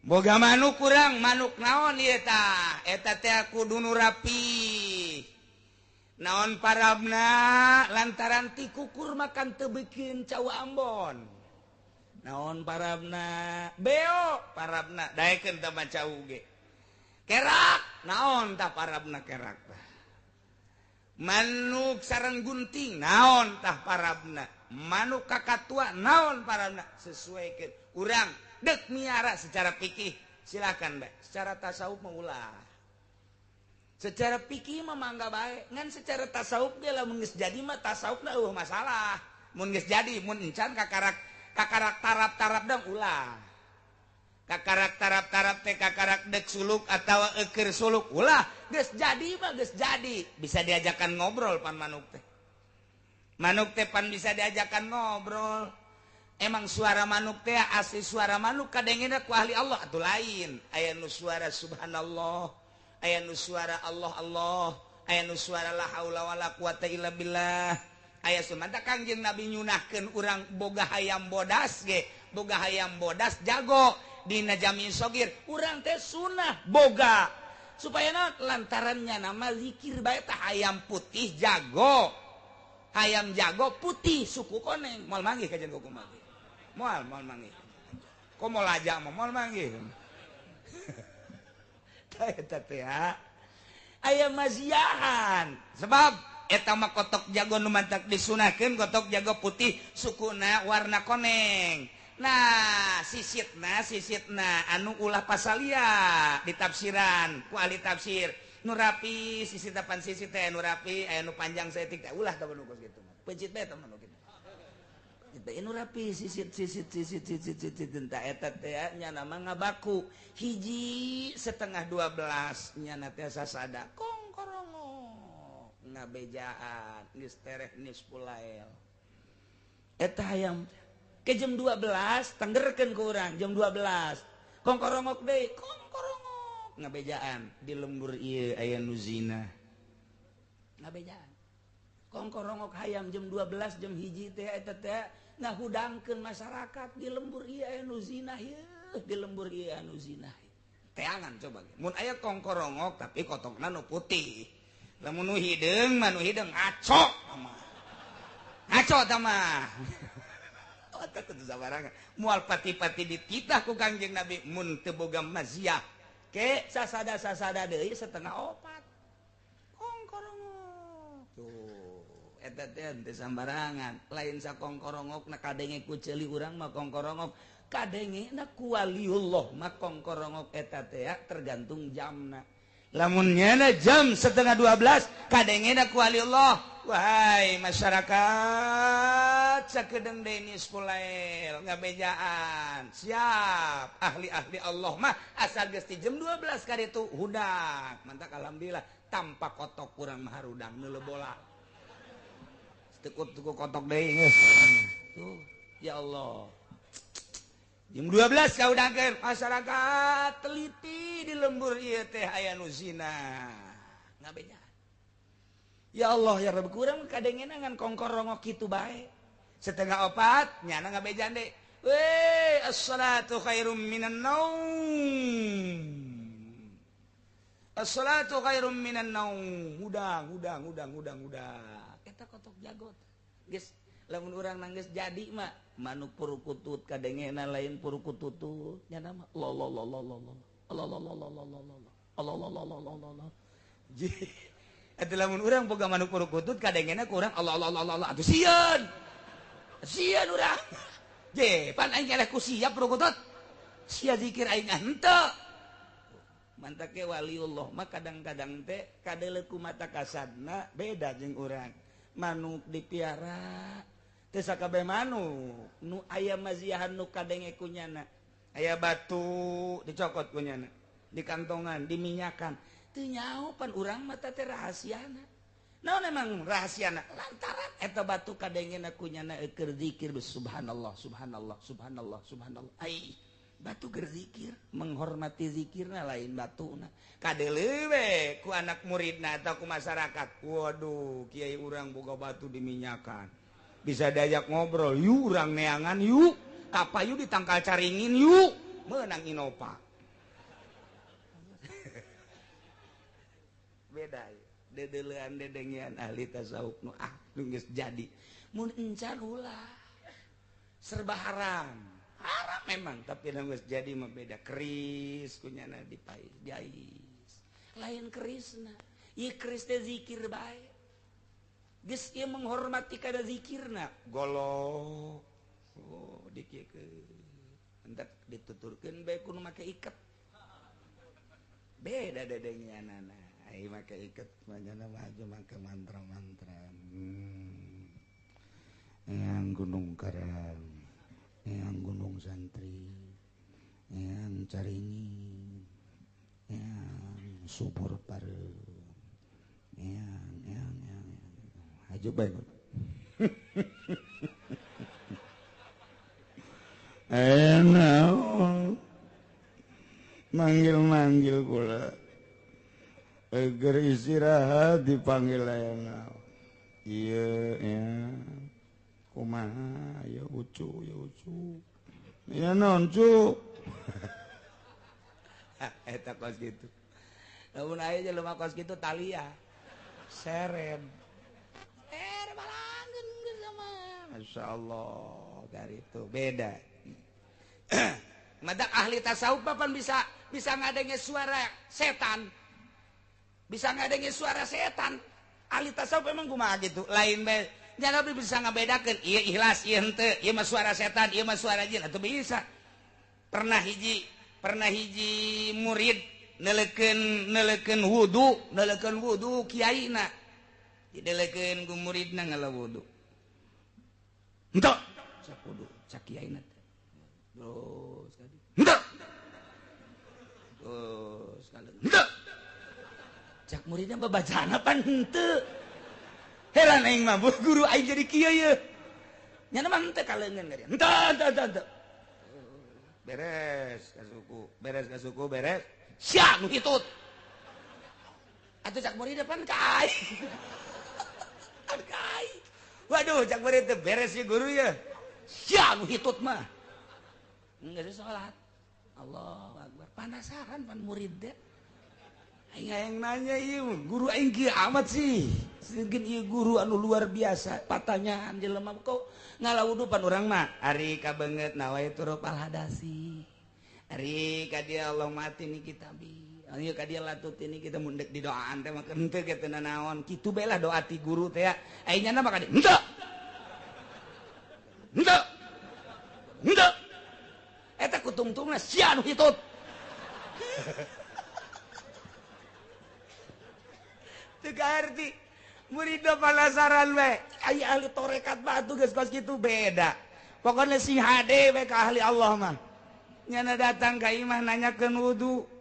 Speaker 1: Boga manuk kurang, manuk naon ieu tah? Eta teh kudu nu rapi. Naon parabna lantaran ti kukur makan teu bikin cau Ambon. Naon parabna beo parabna daekeun teh mah cau ge. Kerak naon tah parabna kerak tah. Manuk sareng gunting naon tah parabna. Manuk kakatua naon parabna sesuaikeun urang dek miara secara fikih silakan bae, secara tasawuf mah ulah. Secara fikih mah mangga bae, ngan secara tasawuf ge lamun geus jadi mah tasawufna eueuh masalah. Mun geus jadi mun encan kakarak kakarak tarap-tarap dong ulah. Kakarak tarap-tarap teh kakarak dek suluk atawa eukeur suluk ulah. Geus jadi mah geus jadi, bisa diajakan ngobrol pan manuk teh. Manuk teh pan bisa diajakan ngobrol. Emang suara manuk teh asli suara manuk kadengena ku ahli Allah atuh lain. Aya nu suara subhanallah, aya nu suara Allah Allah, aya nu suara la haula wala quwata illa billah. Aya sumanta Kangjeng Nabi nyunahkeun urang boga hayam bodas ge, boga hayam bodas jago dina jami sogir, urang teh sunah boga. Supaya naon lantarannya nama zikir bae tah hayam putih jago. Hayam jago putih suku koneng, moal manggih kajian kuku manggih. Moal moal manggih. Komo laja mah moal manggih. Tah eta teh aya maziahan. Sebab eta mah kotok jago nu mantak disunahkeun kotok jago putih sukuna warna koneng. Nah, sisitna anu ulah pasalia ditafsiran ku ahli tafsir. Nu rapi sisit tapan sisit teh nu rapi aya nu panjang saeutik teh ulah tah nu kos kitu. Pencit bae tah nu kitu. Teh nu rapi sisit sisit sisit sisit sisit tah eta teh nya nama ngabaku. Hiji 11:30 nya teh sasada kongkorongo ngabejaan geus tereh nispulael. Eta hayam ke jam 12 tanggerkeun ku urang jam 12 kongkorongok deui kongkorongok ngabejaan di lembur ieu aya nu zina ngabejaan kongkorongok hayam jam 12 jam hiji teh eta teh ngahudangkeun masyarakat di lembur ieu aya nu zina ieu di lembur ieu anu zina teangan coba mun aya kongkorongok tapi kotokna nu putih lamun nu hideung mah nu hideung ngaco mah ngaco tah mah. Mual pati-pati dititah ku Kangjeng Nabi mun teu boga maziah ke sasada-sasada deui 3:30 kongkorongok tuh Eta teh teu sambarangan, lain sakongkorongokna kadenge ku ceuli urang mah kongkorongok, kadengena ku waliullah mah kongkorongok eta teh tergantung jamna. Lamun nyana jam 11:30 kadengena ku waliullah, wahai masyarakat sakedeung deui nisful lail ngabejaan, siap ahli-ahli Allah mah asal geus ti jam 12 kaditu hudang. Mantak alhamdulillah tanpa kotok kurang mah harudang neuleuh bola. Tekuk-tekuk kotok deui geus. Tuh, ya Allah. Jam 12 kaudangkeun masyarakat teliti di lembur ieu teh aya nu zina. Ngabejaan. Ya Allah ya Rabb, kurang kadengena ngan kongkorongok kitu bae. 3:30 nyana ngabejaan deui. Weh, as-salatu khairum minan naum. As-salatu khairum minan naum. Hudang, hudang, hudang, hudang, hudang. Eta kotok jagot. Geus lamun urang nangis jadi mah manuk purukutut kadengena lain purukututut nyana mah lo lo lo lo lo lo lo lo lo lo lo lo lo lo lo lo lo lo lo. Eta lamun urang boga manuk purukutut kadengena ku urang Allah Allah Allah Allah atuh sieun. Sieun urang. Je, pan aing eleh ku sia purukutut. Sia zikir aing henteu. Mantak ge waliullah mah kadang-kadang teh kadeuleu ku mata kasadna beda jeung urang. Manuk dipiara teu sakabeh manuk nu aya maziahan nu kadenge ku nyana. Aya batu dicokot ku nyana, dikantongan, diminyakan. Teu nyaho pan urang mah teh rahasiana. Naon emang rahasiana? Lantaran eta batu kadengena ku nyana keur zikir subhanallah subhanallah subhanallah subhanallah. Ai batu keur zikir, menghormati zikirna lain batuna. Kadeuleu we ku anak muridna atau ku masyarakat. Waduh, kiai urang boga batu diminyakan. Bisa diajak ngobrol, yuk urang neangan yuk. Kapayu ditangkal caringin yuk. Meunang Innova. Beda dedelean dedengian ahli tasawuf nu ah nu geus jadi. Mun encan ulah serba haram. Haram memang tapi nu geus jadi mah beda. Keris kunyana dipais jais. Lain kerisna. Ieu keris teh zikir bae. Geus ieu menghormati kada zikirna. Golok. Oh, dikiekeun. Hendak dituturkeun bae ku nu make iket. Beda dedengianana. Ai make iket manyana maju make mantra-mantra. Yang gunung karang, yang gunung santri, yang caringin, yang subur pare, yang haju bae. Enak manggil-manggil kula. Eger istirahat dipanggil enak. Iya ya. Kumaha ya ucu ya ucu. Ya naon cu. Eta kos kitu. Lamun aya jelema kos kitu talia. Seren. Balangkeun geus sama. Masyaallah, dari itu beda. Madak ahli tasawuf papan bisa ngadenge suara setan. Bisa ngadenge suara setan. Ahli tasawuf emang kumaha gitu. Lain bae nyana bisa ngabedakeun ieu ikhlas ieu henteu, ieu mah suara setan, ieu mah suara jin atuh bisa. Pernah hiji murid neleukeun wudu kiaina. Dideleukeun ku muridna ngala wudu. Henteu cak wudu cak kiaina teh. Terus kali. Henteu. Terus kali. Henteu. Cak muridna babacana pan henteu. Heran aing mah guru aing jadi kieu ye. Nyana mah henteu kaleungeun ka dia. Henteu henteu henteu. Beres ka suku, beres. Sia nu hitut. Atuh cak muridna pan ka aing. Pan ka aing. Waduh cak murid teh beres ye guru ye. Sia nu hitut mah. Geus salat. Allahu akbar. Panasaran pan murid teh. Aing hayang nanya ieu guru aing kieu amat sih. Sieun ieu guru anu luar biasa patanyaan jelema kok ngalawudu pan urang mah. Ari kabeungeut nawaitu rafal hadasi. Ari ka dia Allah mati ni kitabi. Ayo ka dia latut ini kita mundek di doaan teh mah henteu ge teu nanaon. Kitu bae lah doa ti guru teh ya. Ai nyana mah ka dieu henteu. Henteu. Henteu. Eta kutungtungna sia nu hitut. Teu kaarti. Murid penasaran we. Ai ahli tarekat batu geus kos kitu beda. Pokoknya sing hade we ka ahli Allah mah. Nyana datang ka imah nanyakeun wudu.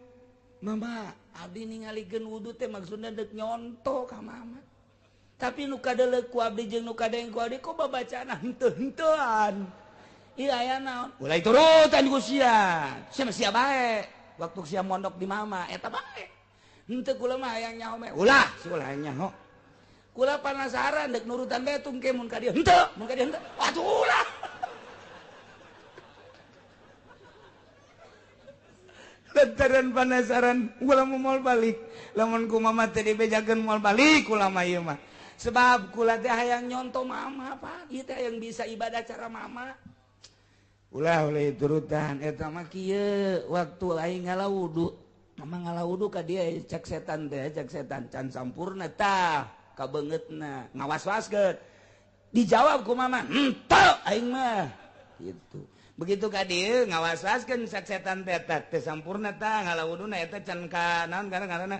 Speaker 1: Mama, abdi ningalikeun wudu teh maksudna deuk nyonto ka mama. Tapi nu kadeleuk ku abdi jeung nu kadeng ku abdi kok babacaana henteu-henteuan. Ieu aya naon? Ulah turutan ku sia. Sia mah sia bae. Waktu sia mondok di mama eta bae. Henteu kula mah hayang nyaho meh. Ulah, si ulah hayang nyaho. Kula panasaran dek nurutan bae tungke mun ka dieu henteu, mun ka dieu henteu. Atuh ulah. Lantaran panasaran kula moal balik. Lamun ku mama teh dibejakeun moal balik kula mah ieu mah. Sebab kula teh hayang nyonto mama apa? Ieu teh hayang bisa ibadah cara mama. Ulah ulah turutan eta mah kieu waktu aing ngala wudu. Mama ngala wudu ka dieu cek setan teh, cek setan can sampurna tah kabeungeutna ngawas-waskeun. Dijawab ku mama, "Henteu aing mah." Gitu. Begitu ka dieu ngawasaskeun cek setan teh teh sampurna tah ngala wuduna eta can ka naon ngaranna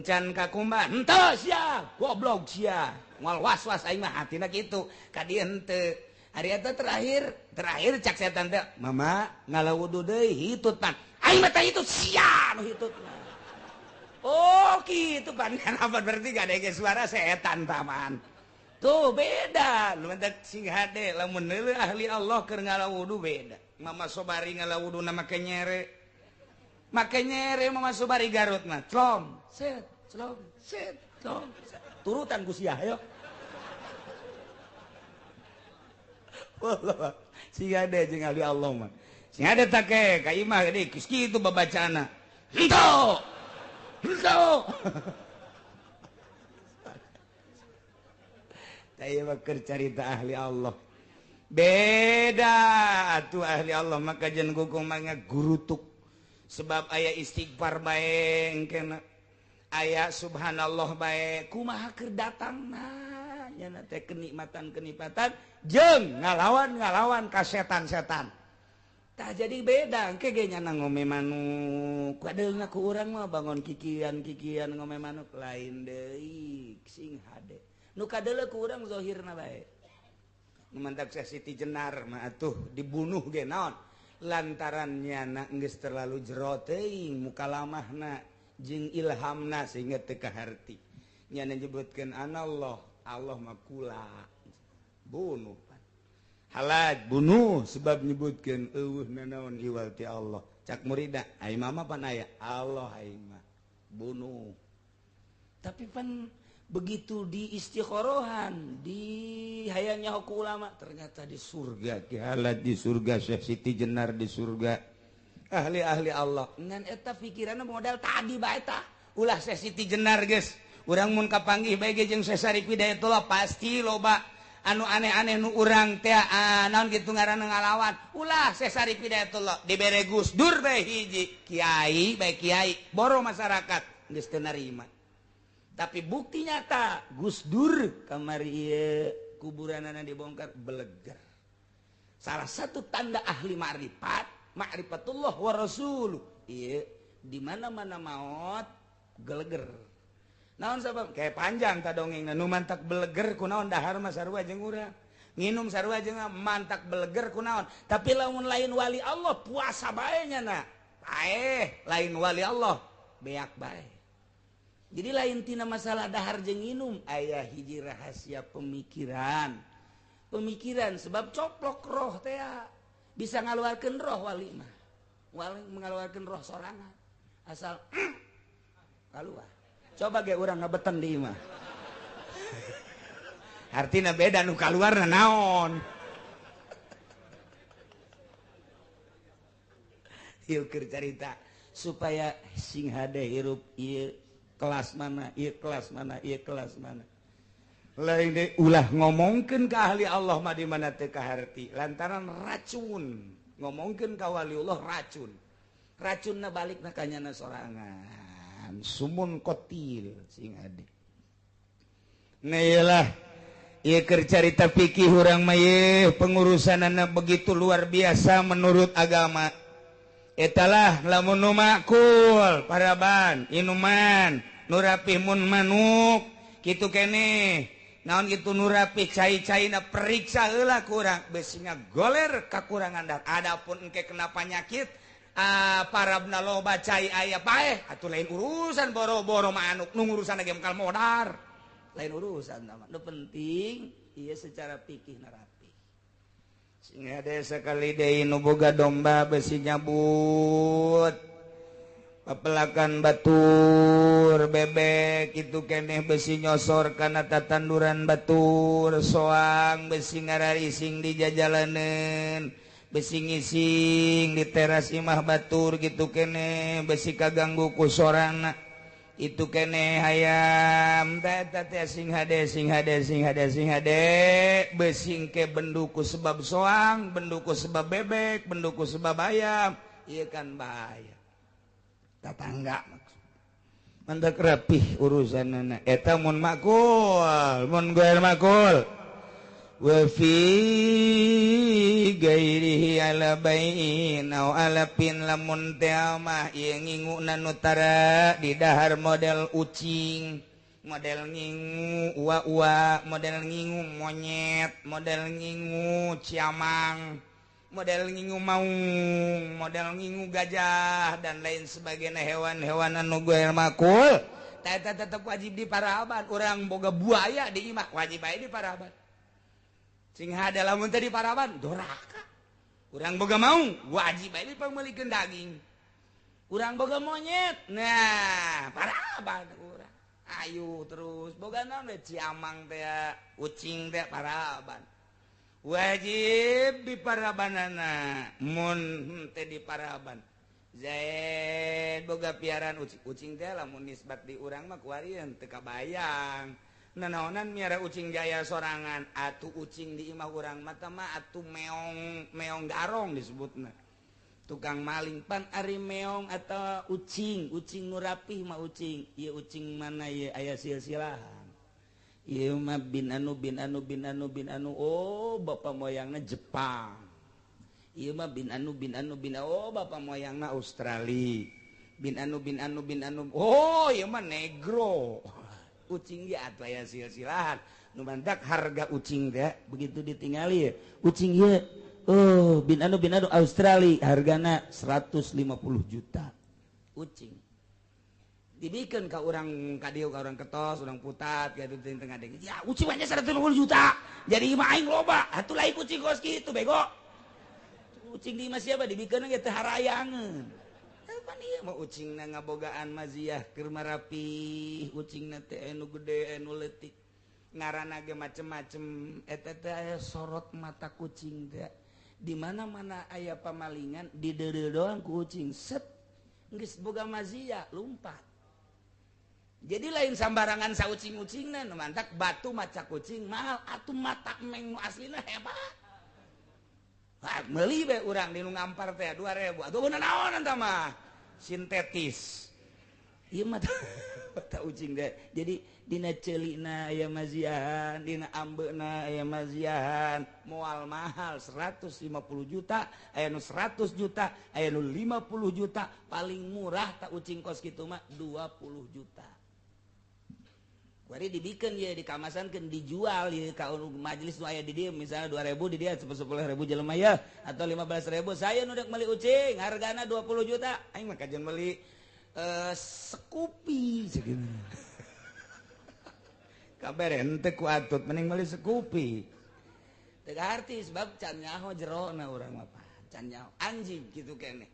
Speaker 1: can ka kumbah. Henteu sia, goblok sia. Moal was-was aing mah hatina kitu. Ka dieu henteu. Ari eta terakhir cek setan teh, "Mama ngala wudu deui hitut pan." Aing mah teh hitut sia nu hitut. Oh kitu pan apa berarti gak ada suara setan taman. Tuh beda, lu mentak sing hade lamun neuleun ahli Allah keur ngala wudu beda. Mama Sobari ngala wuduna make nyere. Make nyere Mama Sobari Garut mah. Clom, set, clom, set, clom. Turutan ku sia ayo. Wallah, sing hade jeung ahli Allah mah. Sing hade take ka imah gede geus kitu babacaana. Henteu. Henteu. Keur carita ahli Allah beda atuh ahli Allah maka jen kukumanga gurutuk sebab aya istighfar bae engkena aya subhanallah bae kumaha keur datangna nya teh kenikmatan-kenikmatan jeung ngalawan-ngalawan ka setan-setan tah jadi beda engke ge nya ngome manuk kadeulna ku urang mah bangon kikian-kikian ngome manuk lain deui sing hade nu kadeuleu ku urang zahirna bae. Nu mantak Siti Jenar mah atuh dibunuh ge naon lantaran nyana geus terlalu jero teuing mukalamahna jeung ilhamna sehingga teu kaharti. Nyana nyebutkeun anallah, Allah mah kula. Bunuh pan. Halaj bunuh sebab nyebutkeun eueuh nanaon iwal ti Allah. Cak murida, ai mama pan aya Allah aing mah. Bunuh. Tapi pan begitu di istikhorohan di hayangnya hukum ulama ternyata di surga Ki Halaj di surga Syekh Siti Jenar di surga ahli-ahli Allah ngan eta pikiranna modal tadi bae tah ulah Syekh Siti Jenar geus urang mun kapanggih bae ge jeung Syekh Syarif Hidayatullah pasti loba anu aneh-aneh nu urang teh naon kitu ngaranna ngalawan ulah Syekh Syarif Hidayatullah dibere Gus Dur bae hiji kiai bae kiai boro masyarakat geus teu narima. Tapi bukti nyata Gus Dur kamari ieu kuburanana dibongkar beleger. Salah satu tanda ahli ma'rifat, ma'rifatullah wa rasuluh. Ieu di mana-mana maot geleger. Naon sabab? Kayak panjang ta dongengna nu mantak beleger kunaon dahar mah sarua jeung urang. Nginum sarua jeung mantak beleger kunaon. Tapi lamun lain wali Allah puasa bae nya na. Paeh lain wali Allah beak bae. Jadi lain tina masalah dahar jeung nginum aya hiji rahasia pemikiran. Pemikiran sebab coplok roh teh bisa ngaluarkeun roh wali mah. Wali mengaluarkeun roh sorangan. Asal kaluar. Coba ge urang ngabeten di imah. Artina beda nu kaluarna naon. Ieu keur carita supaya sing hade hirup ieu kelas mana, ieu kelas mana, ieu kelas mana. Lain deui ulah ngomongkeun ka ahli Allah mah di mana teu kaharti lantaran racun. Ngomongkeun ka waliullah racun. Racunna balikna ka nyana sorangan.
Speaker 2: Kumahan sumun kotil sing ade. Nah iyalah ieu keur carita fikih urang mah ye pengurusanana begitu luar biasa menurut agama. Etalah lamun nu makul paraban inuman nu rapih mun manuk kitu keneh naon kitu nu rapih cai-caina periksa heula kurang besinya goler kakurangan dar. Adapun engke kena penyakit parabna loba cai aya paeh atuh lain urusan boro-boro manuk nu ngurusan ge mekal modar lain urusan mah. Nu penting ieu secara fikih na rapi. Sing hade sakali deui nu boga domba besi nyabut pepelakan batur bebek kitu keneh besi nyosor kana tatanduran batur soang besi ngararising di jajalaneun besi ngising di teras imah batur gitu keneh besi kaganggu ku sorana itu keneh hayam teh teh sing hade sing hade sing hade sing hade besi ke benduku sebab soang benduku sebab bebek benduku sebab ayam ieu kan bahaya tatangga maksud mantak rapih urusanana eta mun makul mun goer makul wa fi gairihi ala bai'in au ala pin lamun teh mah ieu nginguna nu tara di dahar model ucing model ngingu ua-ua model ngingu monyet model ngingu ciamang model ngingu maung model ngingu gajah dan lain sebagainya hewan-hewan anu goer makul eta tetep wajib di paraban. Urang boga buaya di imah wajib bae di paraban. Sing hade lamun teh di paraban doraka. Urang boga maung wajib bae dipameulikeun daging. Urang boga monyet nah paraban urang. Ayo terus boga naon we ciamang teh ucing teh paraban. Wajib di parabanana mun teh di paraban. Zaid boga piaran ucing, ucing teh lamun nisbat di urang mah kuarian teu kabayang. Nanaonan miara ucing jaya sorangan atuh ucing di imah urang mah teh mah atuh meong meong garong disebutna. Tukang maling pan ari meong atau ucing, ucing nu rapih mah ucing. Ieu ucing mana ieu aya silsilahan. Ieu mah bin anu bin anu bin anu bin anu oh bapak moyangna Jepang. Ieu mah bin anu bin anu bin oh bapak moyangna Australia. Bin anu bin anu bin anu oh ieu mah negro. Ucing ge atuh aya silsilahan. Nu mantak harga ucing teh begitu ditingali ucing ieu oh bin anu Australia hargana 150 juta. Ucing dibikeun ka urang ka dieu ka urang ketos, urang putat gitu di tengah deui. Ya ucing mah 150 juta. Jadi imah aing loba. Atuh lain ucing kos kitu bego. Ucing di imah siapa dibikeun ge teu harayangeun. Pan ieu mah ucingna ngabogaan maziah keur marapih, ucingna teh anu gede anu leutik. Ngaranna ge macem-macem eta teh aya sorot mata kucing teh. Di mana-mana aya pamalingan dideureuh doang ku ucing set geus boga maziah lumpat. Jadi lain sambarangan saucing-ucingna nu mantak batu maca kucing mahal atuh mata meng nu aslina hebat. Hah, meuli bae urang di nu ngampar teh 2000. Atuh naon eta mah sintetis. Ieu mah mata ucing teh. Jadi dina ceulina aya maziahan, dina ambeuna aya maziahan, moal mahal 150 juta, aya nu 100 juta, aya nu 50 juta, paling murah tak ucing kos kitu mah 20 juta. Kuari dibikeun ye dikamasankeun dijual ye ka majelis nu aya di dieu misalnya 2000 di dieu 10.000 jelema ye atau 15.000 saya nu dek meuli ucing hargana 20 juta aing mah kajeun meuli Scoopy segini. Kabar ente ku atut mending meuli Scoopy. Teu arti sebab can nyaho jerona urang mah can nyaho anjing kitu keneh.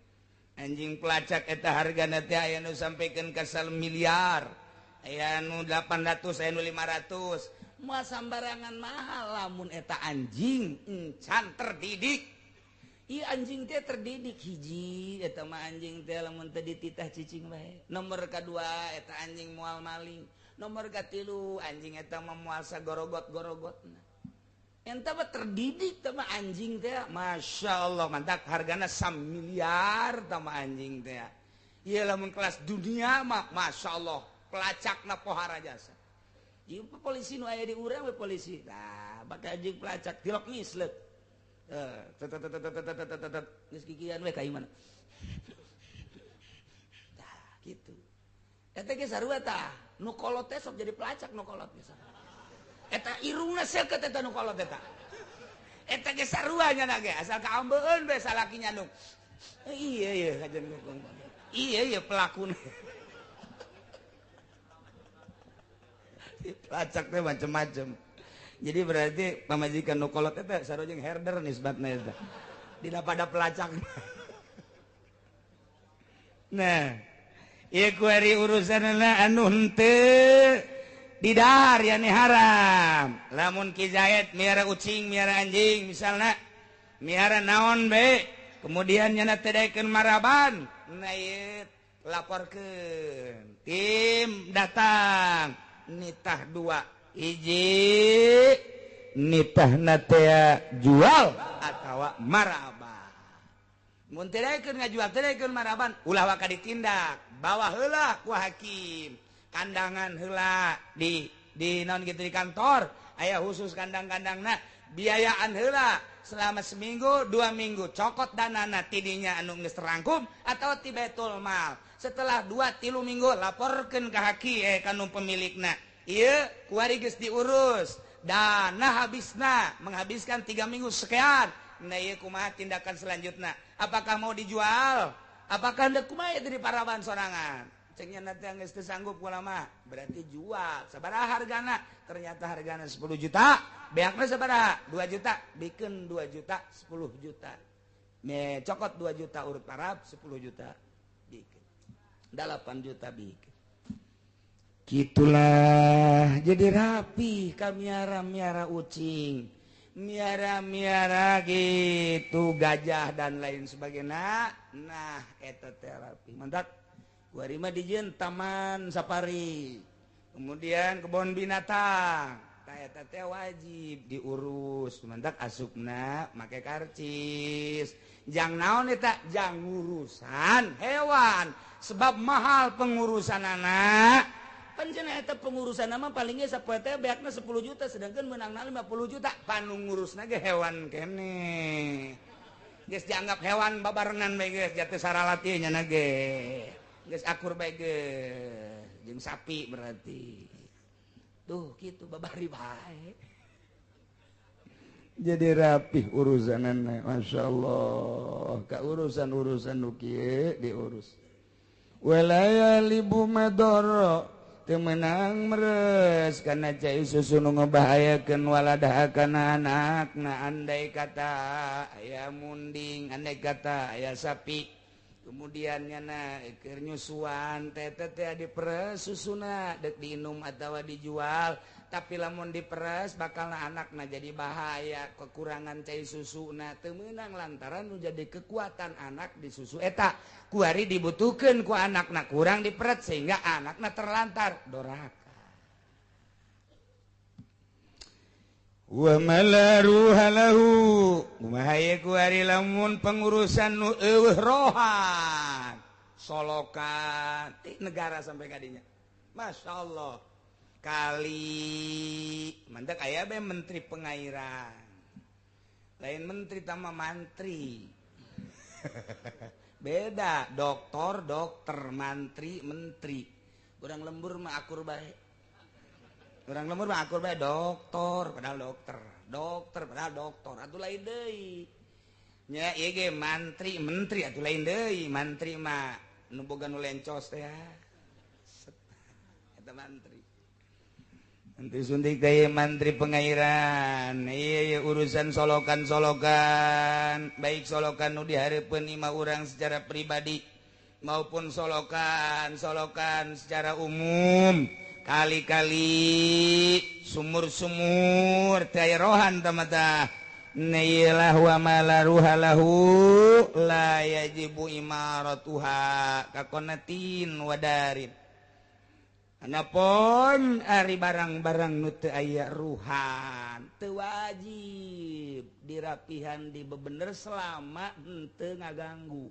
Speaker 2: Anjing pelacak eta hargana teh aya nu sampikeun ka miliar. Aya nu 800, aya nu 500. Moal sambarangan mahal lamun eta anjing encan terdidik. Ieu anjing teh terdidik hiji eta mah anjing teh lamun teu dititah cicing bae. Nomor kadua eta anjing moal maling. Nomor katilu anjing eta mah moal sagorogot-gorogotna. Eta mah terdidik teh mah anjing teh. Masya Allah mantak hargana 1 miliar tah mah anjing teh.
Speaker 1: Ieu lamun kelas dunia mah Masya Allah pelacakna pohara jasa. Ieu polisi nu aya di urang we polisi. Tah bakal jeung pelacak tilok misleuk. Tet geus kikian we ka imana. Tah kitu. Eta ge sarua tah, nu kolot teh sok jadi pelacak nu kolot ge. Eta irungna seukeut eta nu kolot eta. Eta ge sarua nya ge asal kaambeun we salaki nyandung. Iya iya kajian iya iya pelaku. Pelacak teh macem-macem. Jadi berarti pamajikan nu kolot eta sarua jeung herder nisbatna eta. Dina pada pelacak. Nah, ieu kuari urusanna anu henteu didahar yani haram. Lamun Ki Zaid miara ucing, miara anjing misalna, miara naon be, kemudian nyana teh daekeun maraban, nah ieu laporkeun. Tim datang nitah dua hiji nitahna teh jual atawa maraban. Mun teu daekeun ngajual teu daekeun maraban ulah waka ditindak, bawa heula ku hakim. Kandangan heula di naon gitu di kantor aya khusus kandang-kandangna, biayaan heula selama seminggu 2 minggu cokot danana tidinya anu geus terangkum atau ti baitul mal. Setelah 2-3 minggu laporkeun ka hakim ka nu pemilikna. Ieu kuari geus diurus, dana habisna menghabiskan 3 minggu sekian. Nah ieu kumaha tindakan selanjutna? Apakah mau dijual? Apakah hendak kumaha dari paraban sorangan? Cengnya nanti geus teu sanggup ulama, berarti jual. Sabaraha hargana? Ternyata hargana 10 juta, beakna sabaraha? 2 juta, bikin 2 juta, 10 juta. Me cokot 2 juta urut parab, 10 juta bikin. 8 juta bikin. Gitulah jadi rapi kamiara-miara ucing, miara-miara gitu gajah dan lain sebagainya. Nah eta terapi mantap. Warima dijieun taman safari, kemudian kebun binatang. Tah eta teh wajib diurus, mantak asupna make karcis. Jang naon eta? Jang ngurusan hewan, sebab mahal pengurusan anak. Panjenengan eta pengurusan mah palingnya sapoe teh beakna 10 juta sedangkan meunangna 50 juta. Panu ngurusna ge hewan keneh. Geus dianggap hewan babarengan bae geus jatuh saralat ieu nya ge. Geus akur bae geus jeung sapi berarti. Tuh kitu babari bae. Jadi rapih urusanana masyaallah. Ka urusan-urusan nu kieu diurus. Walaya libu madara teu meunang meres kana cai susu nu ngebahayakeun waladah kana anakna andai kata aya munding, andai kata aya sapi. Kemudian nyana keur nyusuan teh teh diperes susuna dek diinum atawa dijual, tapi lamun diperes bakalna anakna jadi bahaya kekurangan cai susuna teu meunang lantaran nu jadi kekuatan anak di susu eta kuari dibutuhkeun ku anakna kurang diperet sehingga anakna terlantar doraka. Wa malaruha lahu kumaha ye kuari lamun pengurusan nu eueuh rohan solokan ti negara sampai kadinya. Masya Allah kali mantak aya be menteri pengairan lain menteri tama mantri. Beda doktor dokter mantri menteri. Urang lembur mah akur bae. Orang lembur mah akur bae doktor padahal dokter, dokter padahal doktor atuh lain deui. Nya ieu ge mantri menteri atuh lain deui, mantri mah nu boga nu lencos teh. Eta mantri. Menteri suntik teh mantri pengairan. Ieu urusan solokan-solokan, baik solokan nu dihareupeun imah urang secara pribadi maupun solokan-solokan secara umum. Kali-kali sumur-sumur teh rohan tamata nailah wa malaruha lahu la yajibu imaratuha kakonatin wadarin. Anapun ari barang-barang nu teu aya ruhan teu wajib dirapihan dibebener selama henteu ngaganggu.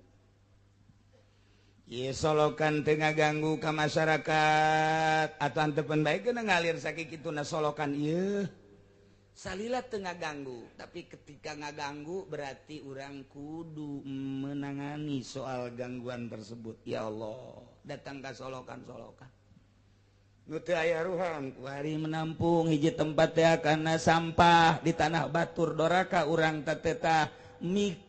Speaker 2: Ieu solokan teu ngaganggu ka masyarakat atau antepen bae geuna ngalir sakituna solokan ieu. Salila teu ngaganggu, tapi ketika ngaganggu berarti urang kudu menangani soal gangguan tersebut. Ya Allah, datang ka solokan-solokan. Nu teu aya ruham kuari menampung hiji tempat teh karena sampah di tanah batur doraka urang teh tah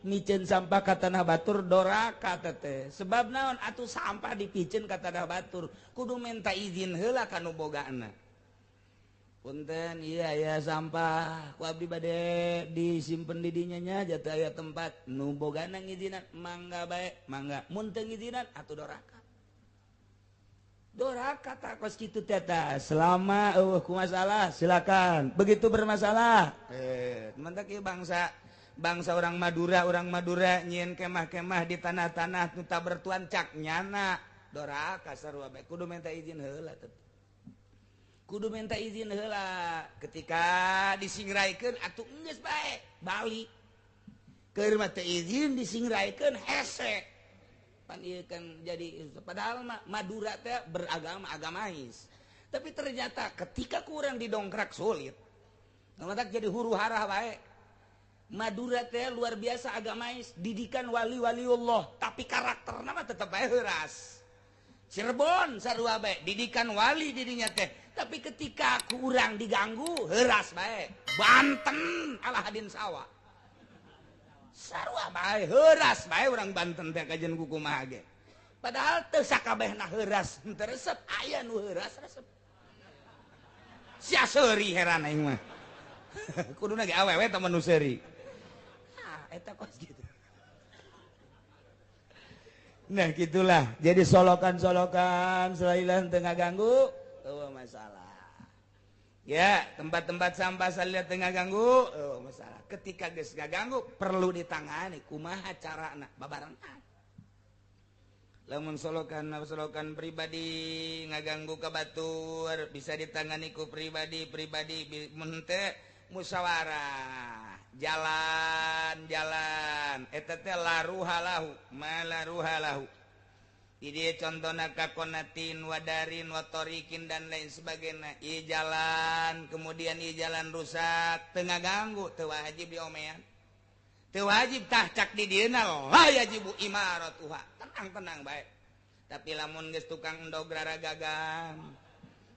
Speaker 2: miceun sampah ka tanah batur doraka teh. Sebab naon atuh sampah dipiceun ka tanah batur, kudu minta izin heula ka nu bogana. Punten iya ya sampah ku abdi bade disimpen di dinya nya jatuh aya tempat nu bogana ngizinan mangga bae mangga mun teu ngizinan atuh doraka. Doraka tak kos kitu teh tah selama eueuh ku masalah silakan begitu bermasalah mantak ieu bangsa bangsa orang Madura nyieun kemah-kemah di tanah-tanah nu tak bertuan cak nyana doraka sarua bae kudu minta izin heula teh. Kudu minta izin heula ketika disingraikeun atuh geus bae balik keur mah teu izin disingraikeun hese pan ieu kan jadi padahal mah Madura teh beragama agamais tapi ternyata ketika kurang didongkrak sulit matak jadi huru hara bae. Madura teh luar biasa agamais didikan wali-waliullah tapi karakterna mah tetep bae heuras. Cirebon sarua bae didikan wali didinya teh tapi ketika kurang diganggu heuras bae. Banten alahadin sawah sarua bae heuras bae urang Banten teh kajian ku kumaha ge padahal teu sakabehna heuras henteu resep aya nu heuras resep sia seuri heran aing mah kuduna ge awewe tah nu seuri ah eta kos kitu. Nah gitulah jadi solokan-solokan selain teu ngaganggu eueuh masalah ya tempat-tempat sampah salila teu ngaganggu eueuh masalah ketika geus ngaganggu perlu ditangani kumaha carana babarengan lamun solokan pribadi ngaganggu ka batur bisa ditangani ku pribadi mun teu musyawarah jalan-jalan eta teh laruha lahu malaruha lahu Ide contohna kakonatin wadarin watorikin dan lain sebagainya. Ieu jalan kemudian ieu jalan rusak teu ngaganggu teu wajib diomean. Teu wajib tah cak di dieuna la yajibu imaratuha. Tenang-tenang bae. Tapi lamun geus tukang endog raragagan,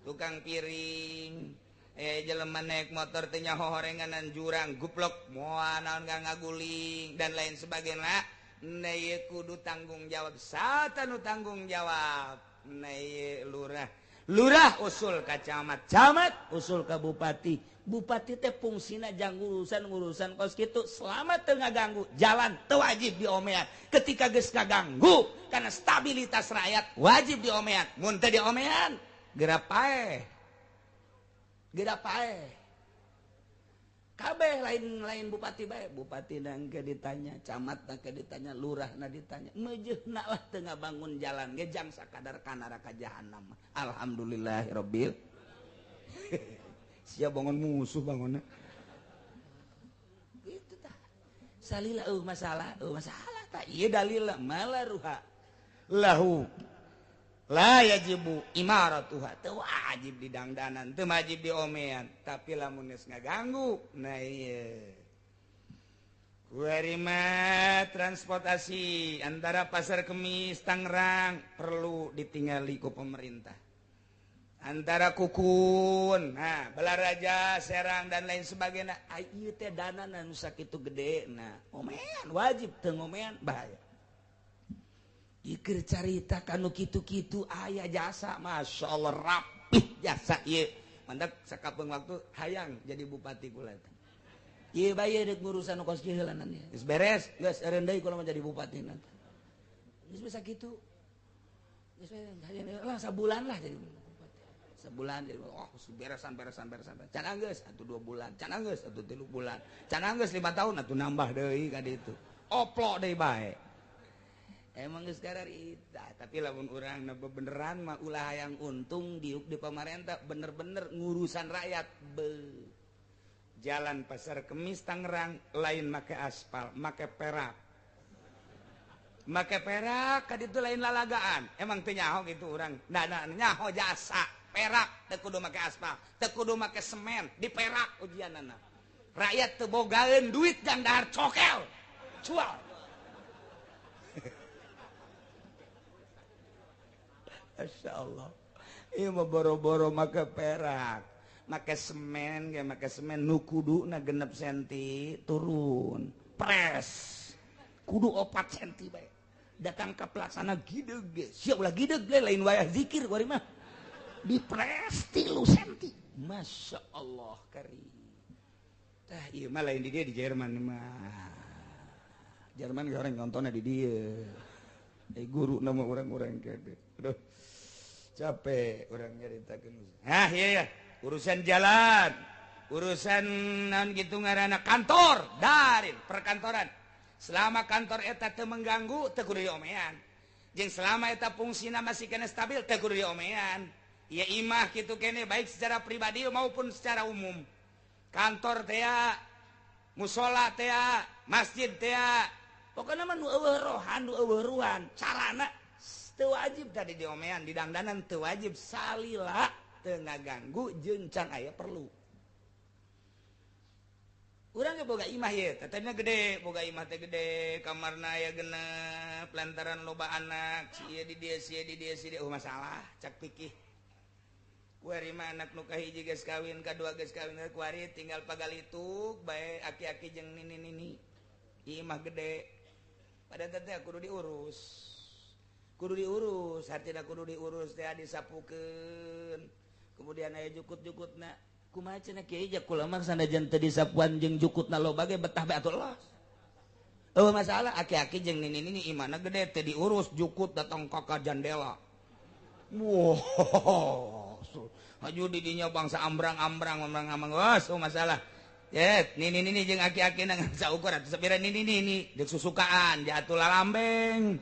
Speaker 2: tukang piring, jelema naik motor teh nyahohorenganan jurang guplok moal naon ngaguling dan lain sebagainya. Nah ieu kudu tanggung jawab satanu tanggung jawab nah ieu lurah lurah usul ka camat camat usul ka bupati bupati teh fungsina jang urusan-urusan kos kitu selama teu ngaganggu jalan teu wajib diomean ketika geus kaganggu karena stabilitas rakyat wajib diomean mun teu diomean geura paeh geura paeh kabeh lain-lain bupati bae bupati nangke ditanya camat nangke ditanya lurah na ditanya meujeuhna lah teu ngabangun jalan ge jang sakadar ka neraka jahanam alhamdulillahirabbil sia bangun musuh bangunna kitu tah salila masalah tah ieu dalil malaruha lahu la yajibu imaratuha teu wajib didangdanan teu wajib diomean tapi lamun geus ngaganggu nah ieu kuari mah transportasi antara Pasar Kemis Tangerang perlu ditingali ku pemerintah antara Kukun nah Balaraja Serang dan lain sebagainya ieu teh dana nu sakitu gede nah omean wajib teu ngomean bahaya. Iker carita kanu kitu-kitu aya jasa Masya Allah rapih jasa ieu mandak sakapeung waktu hayang jadi bupati kula teh ieu bae deuk ngurusan kos kieu heulanan ieu geus beres geus eureun deui kula mah jadi bupati nanti geus bisa kitu geus lah sabulan lah jadi bupati sebulan jadi oh beresan can anggeus atuh 2 bulan can anggeus atuh 3 bulan can anggeus 5 tahun atuh nambah deui ka ditu oplok deui bae. Emang geus kararita, tapi lamun urang beneran mah ulah hayang untung diuk di pamarentah bener-bener ngurusan rakyat. Be. Jalan Pasar Kemis Tangerang lain make aspal, make perak.
Speaker 1: Make perak ka ditu lain lalagaan. Emang teu nyaho gitu urang. Nah, nyaho jasa perak teu kudu make aspal, teu kudu make semen, diperak ujianana. Rakyat teu bogaeun duit jang dahar cokel. Cual. Masya Allah. Ieu mah boro-boro make perak, make semen ge make semen nu kuduna 6 senti turun. Pres. Kudu 4 senti bae. Datang ke pelaksana gideg ge. Siap ulah gideg ge lain wayah zikir kuari mah. Dipres 3 senti. Masya Allah karim. Tah ieu mah lain di dia di Jerman mah. Jerman ge orang nontonnya di dia. Guru nama orang-orang kede. Aduh. Capek orang nyaritakeun. Hah, iya ya. Urusan jalan, urusan naon kitu ngaranna kantor, darin perkantoran. Selama kantor eta teu mengganggu, teu kudu diomean. Jeung selama eta fungsina masih kena stabil, teu kudu diomean. Ya imah kitu kene baik secara pribadi maupun secara umum. Kantor teh, musola teh, masjid teh, pokokna mah nu eueuh rohan, nu eueuh ruhan, carana teu wajib tadi diomean, di dangdanan teu wajib salila teu ngaganggu jeung can aya perlu. Urang ge boga imah ye, tetehna gede, boga imah teh gede, kamarna aya genep, lantaran loba anak, si ieu di dieu, si ieu di dieu, si dieu, oh masalah, cak pikih. Kuari mah anak nu kahiji geus kawin, kadua geus kawin, kuari tinggal pagalituk bae aki-aki jeung nini-nini. Imah gede. Padahal teh kudu diurus. Kudu diurus, hartina kudu diurus teh disapukeun. Kemudian aya jukut-jukutna. Kumaha cenah kiai ja kula mah sanajan teu disapuan jeung jukutna loba ge betah bae atuh los. Eueuh masalah aki-aki jeung nini-nini imahna gede teu diurus jukut datang ka jandela. Wow. Haju di dinya bangsa ambrang-ambrang ambrang-ambrang geus oh masalah. Yet, nini-nini jeung aki-aki ngan saukur atuh sapira nini-nini deuk susukaan jatuh lalambeng.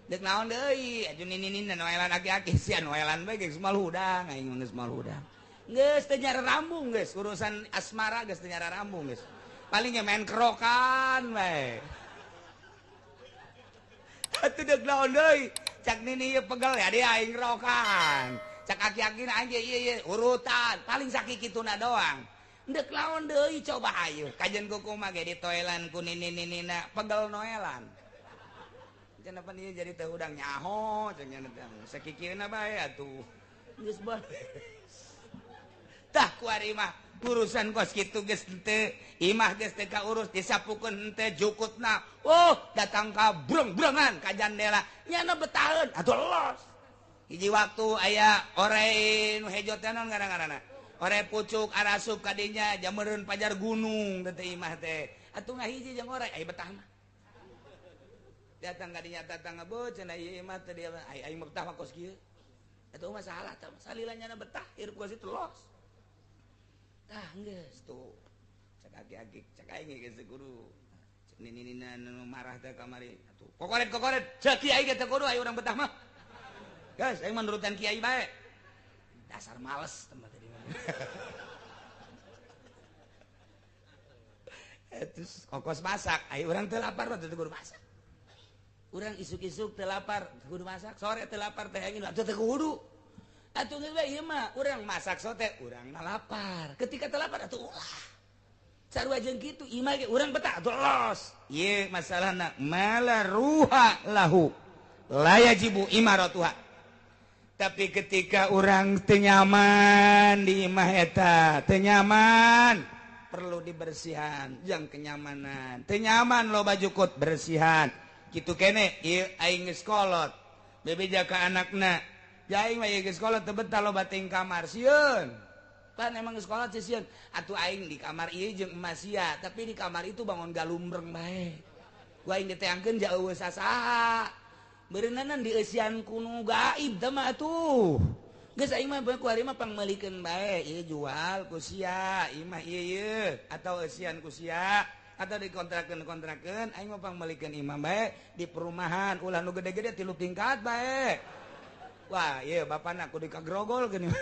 Speaker 1: Dek naon deui atuh nini-nini noelan aki-aki sia noelan bae geus mal hudang aing geus mal hudang. Geus teu nyara rambung geus urusan asmara geus teu nyara rambung geus. Paling ge main kerokan bae. Atuh deuk naon deui cak nini ieu pegel ya dia aing kerokan. Cak aki-aki na aing ieu ieu urutan paling sakikituna doang. Deuk laon deui coba ayo kajen kumaha ge ditoelan ku nini-ninina pegel noelan. Cenah pan ieu jadi teu hudang nyaho cenah teh sakikieuna bae atuh geus bae. Tah kuari mah urusan kos kitu geus henteu imah geus teu kaurus disapukeun henteu jukutna oh datang ka breng-brengan ka jandela nyana betaheun atuh los. Hiji waktu aya orai nu hejo teh naon ngaran-ngaranna orai pucuk arasup ka dinya jameureun pajar gunung teh imah teh atuh ngahiji jeung orai aya betah mah. Datang ka dinya datang ngabeuh cenah ieu imah teh dia aing betah mah kos kieu. Atuh masalah tah salila nyana betah hirup kos itu los. Tah geus tuh. Cak aki-aki cak aing geus kudu. Cek nini-nina nu marah teh kamari atuh. Kokoret-kokoret cek kiai ge teu kudu aya urang betah mah. Geus aing mah nurutan kiai bae. Dasar males tempat tadi mah. Terus kokos masak, ayo urang teu lapar mah teu kudu masak. Urang isuk-isuk teu lapar, kudu masak, sore teu lapar teh angin atuh teu kudu. Atuh geus bae ieu mah urang masak sote, urang na lapar. Ketika teu lapar atuh ulah. Sarua jeung kitu imah ge urang betah atuh los. Ieu masalahna mala ruha lahu la yajibu imaratuha. Tapi ketika urang teu nyaman di imah eta, teu nyaman perlu dibersihan, jang kenyamanan. Teu nyaman loba jukut bersihan. Kitu kene ieu aing geus kolot bebeja ka anakna ja aing mah ieu geus kolot teu betah loba ting kamar sieun pan emang geus kolot sih sieun atuh aing di kamar ieu jeung emas sia tapi di kamar itu bangun galumbreng bae ku aing diteangkeun ja eueuh sasaha beureunanan dieusian ku nu gaib teh mah atuh geus aing mah ku ari mah pangmeulikeun bae ieu jual ku sia imah ieu ieu atau eusian ku sia atau dikontrakeun-kontrakeun aing mah pangmeulikeun imah bae di perumahan ulah nu gede-gede 3 tingkat bae. Wah, ieu bapana kudu kagrogol geuning.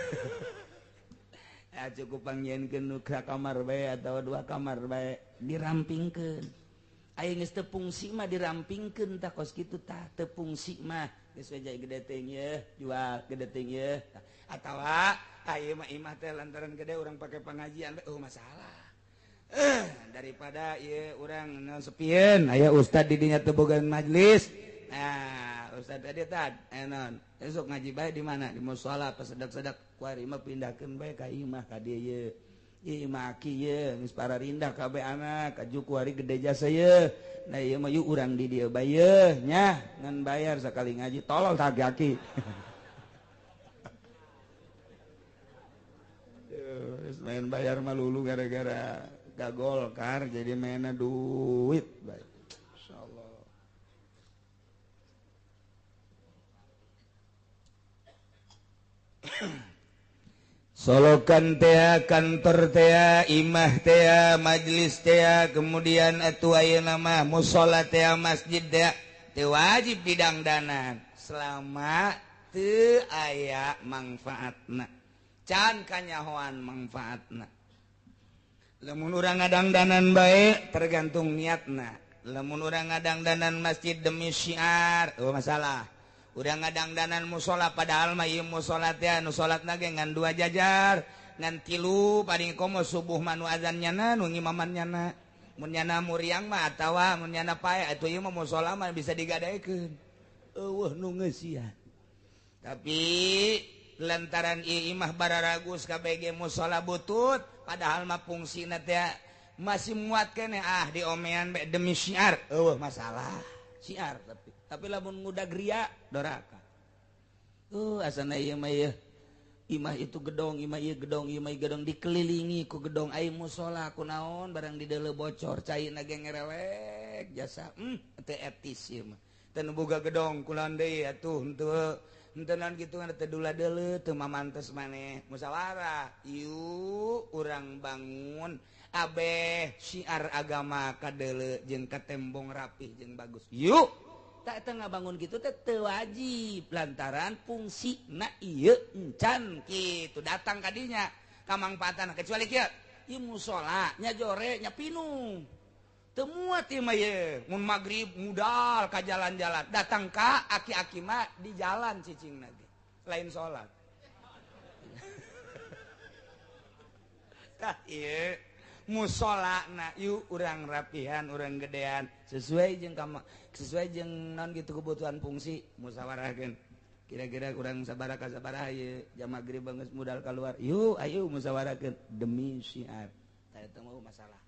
Speaker 1: Ya cukup pangnyieunkeun nu kamar bae atau 2 kamar bae dirampingkeun. Aya geus teu fungsi mah dirampingkeun tah kos kitu tah teu fungsi mah geus we gede teuing ye jual gede teuing ye atawa aya mah imah teh lantaran gede urang pake pengajian oh masalah. Daripada ieu urang sepieun aya ustad di dinya teu boga majelis. Nah, ustad tadi tad enon esok ngaji bae di mana? Di musala pasedak-sedak kuari mah pindahkeun bae ka imah ka dieu ye. Imah aki ye geus pararindah kabeh anak kaju kuari gede jasa ye. Nah ieu mah yuk urang di dieu bae ye nya ngan bayar sakali ngaji tolol tah aki. Geus main bayar mah lulu gara-gara gagolkar jadi mainna duit bae. Insyaallah. Solokan tea, kantor tea, imah tea, majlis tea, kemudian atuh ayeuna mah musala tea, masjid tea, teu wajib didangdanan selama teu aya mangfaatna. Can kanyahoan mangfaatna. Lamun urang ngadangdanan bae tergantung niatna. Lamun urang ngadangdanan masjid demi syiar, oh masalah. Urang ngadangdanan musola padahal mah ieu musola teh anu salatna ge ngan dua jajar, ngan tilu paling komo subuh mah nu azan nyana nu ngimaman nyana. Mun nyana muriang mah atawa mun nyana pae atuh ieu mah musola mah bisa digadaekeun. Eueuh nu ngeusian. Tapi lantaran ieu imah bararagus kabeh ge musola butut padahal mah fungsina teh masih muat keneh ah diomean bae demi syiar. Eueuh masalah. Syiar tapi lamun ngudag ria doraka. Asana ieu mah ieu imah itu gedong, imah ieu gedong, imah ieu gedong dikelilingi ku gedong ai musala kunaon barang di deuleu bocor caina ge ngerewek jasa. Teu etis ieu mah. Teu nu boga gedong kunaon deui atuh henteu henteu naon kitu teu dula deuleu teu mamantes maneh musyawarah. Yuk urang bangun abeh syiar agama ka deuleu jeung ka tembong rapih jeung bagus. Yuk tak tengah bangun gitu teh teu wajib lantaran fungsi na ieu encan kitu datang kadinya kamangpaatan kecuali kieu ieu musala nya jore nya pinung teu muat ieu mah ye mun magrib mudal ka jalan-jalan datang ka aki-aki mah di jalan cicingna ge lain salat. Tah ieu musola na yuk urang rapihan urang gedean sesuai jeung kama sesuai jeung naon gitu kebutuhan fungsi musyawarahkeun kira-kira urang sabaraha sabaraha ieu jam magrib geus modal keluar yuk ayo musyawarahkeun demi syiar tah eta mah masalah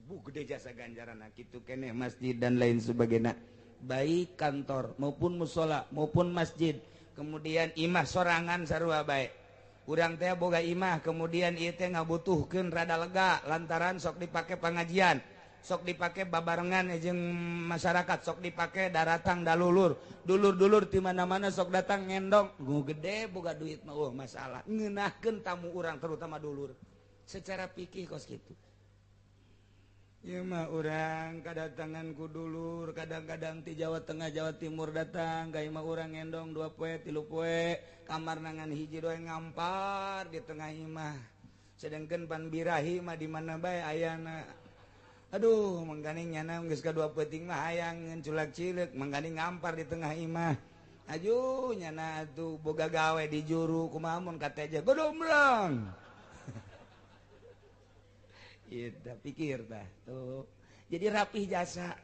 Speaker 1: bu gede jasa ganjaran kitu keneh masjid dan lain sebagainya baik kantor maupun musola maupun masjid kemudian imah sorangan sarua bae. Urang teh boga imah kemudian ieu teh ngabutuhkeun rada lega lantaran sok dipake pangajian, sok dipake babarengan jeung masyarakat, sok dipake daratang dalulur, dulur-dulur ti mana-mana sok datang ngendong, nu gede boga duit mah eueuh masalah. Ngeunahkeun tamu urang terutama dulur. Secara pikih kos kitu. Ieu mah urang kadatangan ku dulur, kadang-kadang ti Jawa Tengah, Jawa Timur datang, ka imah urang ngendong 2 poe, 3 poe, kamar nangan hiji doe ngampar di tengah imah. Sedangkan pan birahi mah di mana bae ayana. Aduh, mangkaning nyana geus ka 2 peuting mah hayang culak-cileuk, mangkaning ngampar di tengah imah. Ajuh nyana atuh boga gawe di juru kumaha mun kateja godomblong. Iya, pikir dah tuh. Jadi rapih jasa.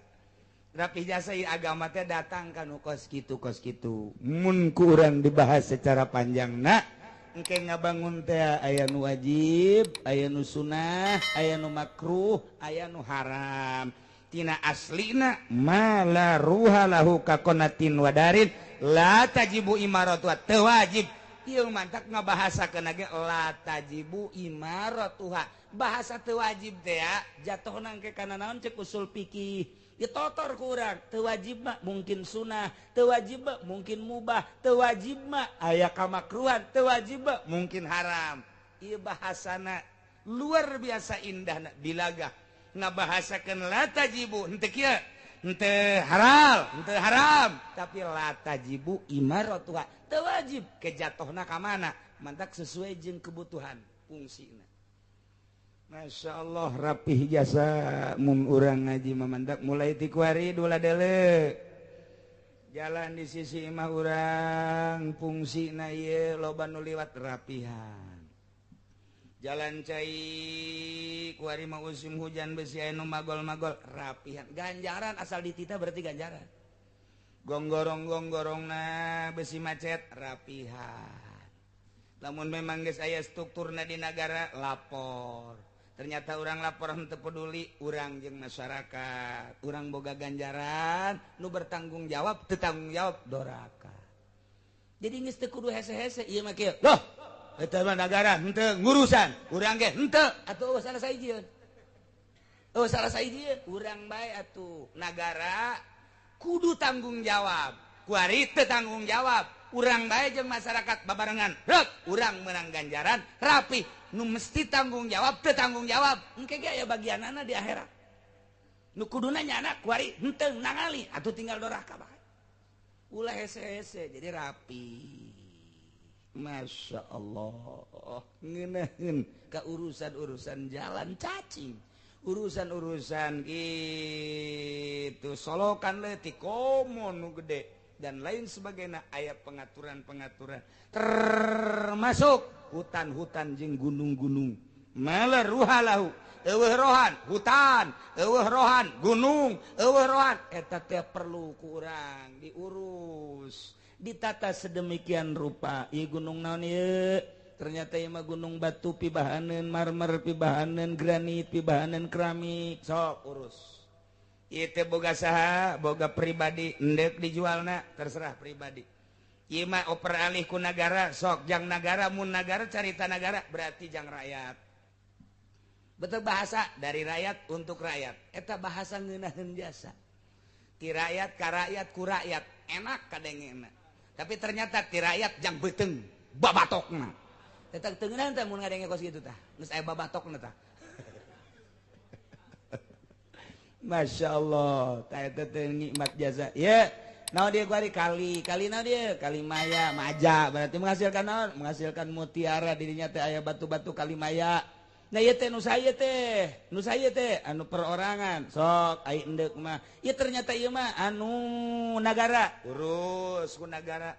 Speaker 1: Rapih jasa ieu agama teh datang ka nu kos kitu kos kitu. Mun ku urang dibahas secara panjangna, engke ngabangun teh aya nu wajib, aya nu sunah, aya nu makruh, aya nu haram. Tina aslina ma la ruha lahu kakonatin wadarin la tajibu imaratu teu wajib. Ieu mantak ngabahasakeun ge la tajibu imaratuha. Bahasa teu wajib teh jatuhna engke kana naon cek usul fikih. Ditotor ku urang, teu wajib mah mungkin sunah, teu wajib mah mungkin mubah, teu wajib mah aya kamakruhan, teu wajib mah mungkin haram. Ieu bahasana luar biasa indahna bilagah ngabahasakeun la tajibu henteu kieu, henteu halal, henteu haram, tapi la tajibu imaratuha. Teu wajib kejatuhna ka mana? Mantak sesuai jeung kebutuhan fungsina.
Speaker 2: Masya Allah rapih jasa mun urang ngaji mamandak mulai ti kuari dula dele jalan di sisi imah urang fungsina ieu loba nu liwat rapihan jalan cai kuari mah musim hujan besi aya nu magol-magol rapihan ganjaran asal ditita berarti ganjaran gonggorong-gonggorongna besi macet rapihan lamun memang geus aya strukturna di nagara lapor. Ternyata orang lapor henteu peduli urang jeung masyarakat urang boga ganjaran nu bertanggung jawab teu tanggung jawab doraka. Jadi geus teu kudu hese-hese ieu mah kieu loh eta mah nagara henteu ngurusan urang ge henteu atuh salah sahijieun oh salah sahijieun urang bae atuh nagara kudu tanggung jawab kuari teu tanggung jawab urang bae jeung masyarakat babarengan rek urang menang ganjaran rapi nu mesti tanggung jawab teu tanggung jawab engke ge aya bagianana di akhirat nu kuduna nyana kuari henteu nangali atuh tinggal doraka bae ulah hese-hese jadi rapi. Masya Allah ngeunaheun ka urusan-urusan jalan cacing urusan-urusan gitu solokan leutik komo nu gede dan lain sebagainya aya pengaturan-pengaturan termasuk hutan-hutan jeung gunung-gunung maleruhalahu eueuh rohan hutan eueuh rohan gunung eueuh rohan eta teh perlu ku urang diurus ditata sedemikian rupa ieu gunung naon ieu ternyata ieu mah gunung batu pibahaneun marmer pibahaneun granit pibahaneun keramik sok urus. Ieu teh boga saha boga pribadi endek dijualna terserah pribadi ieu mah oper alih ku nagara sok jang nagara mun nagara carita nagara berarti jang rakyat betul bahasa dari rakyat untuk rakyat eta bahasa ngeunaheun jasa ti rakyat ka rakyat ku rakyat enak kadengena tapi ternyata ti rakyat jang beuteung babatokna eta teu ngeunaheun teh mun ngadenge kos kitu tah geus aya babatokna tah. Masya Allah, eta teh nikmat jasa. Ya, naon dia kuari kali, kali naon dia? Kalimaya, maja. Berarti menghasilkan naon? Menghasilkan mutiara dirinya teh aya batu-batu kalimaya. Nah ieu teh nu saya teh, nu saya teh anu perorangan. Sok ai endek mah. Ieu ternyata ieu mah anu nagara. Urus ku nagara.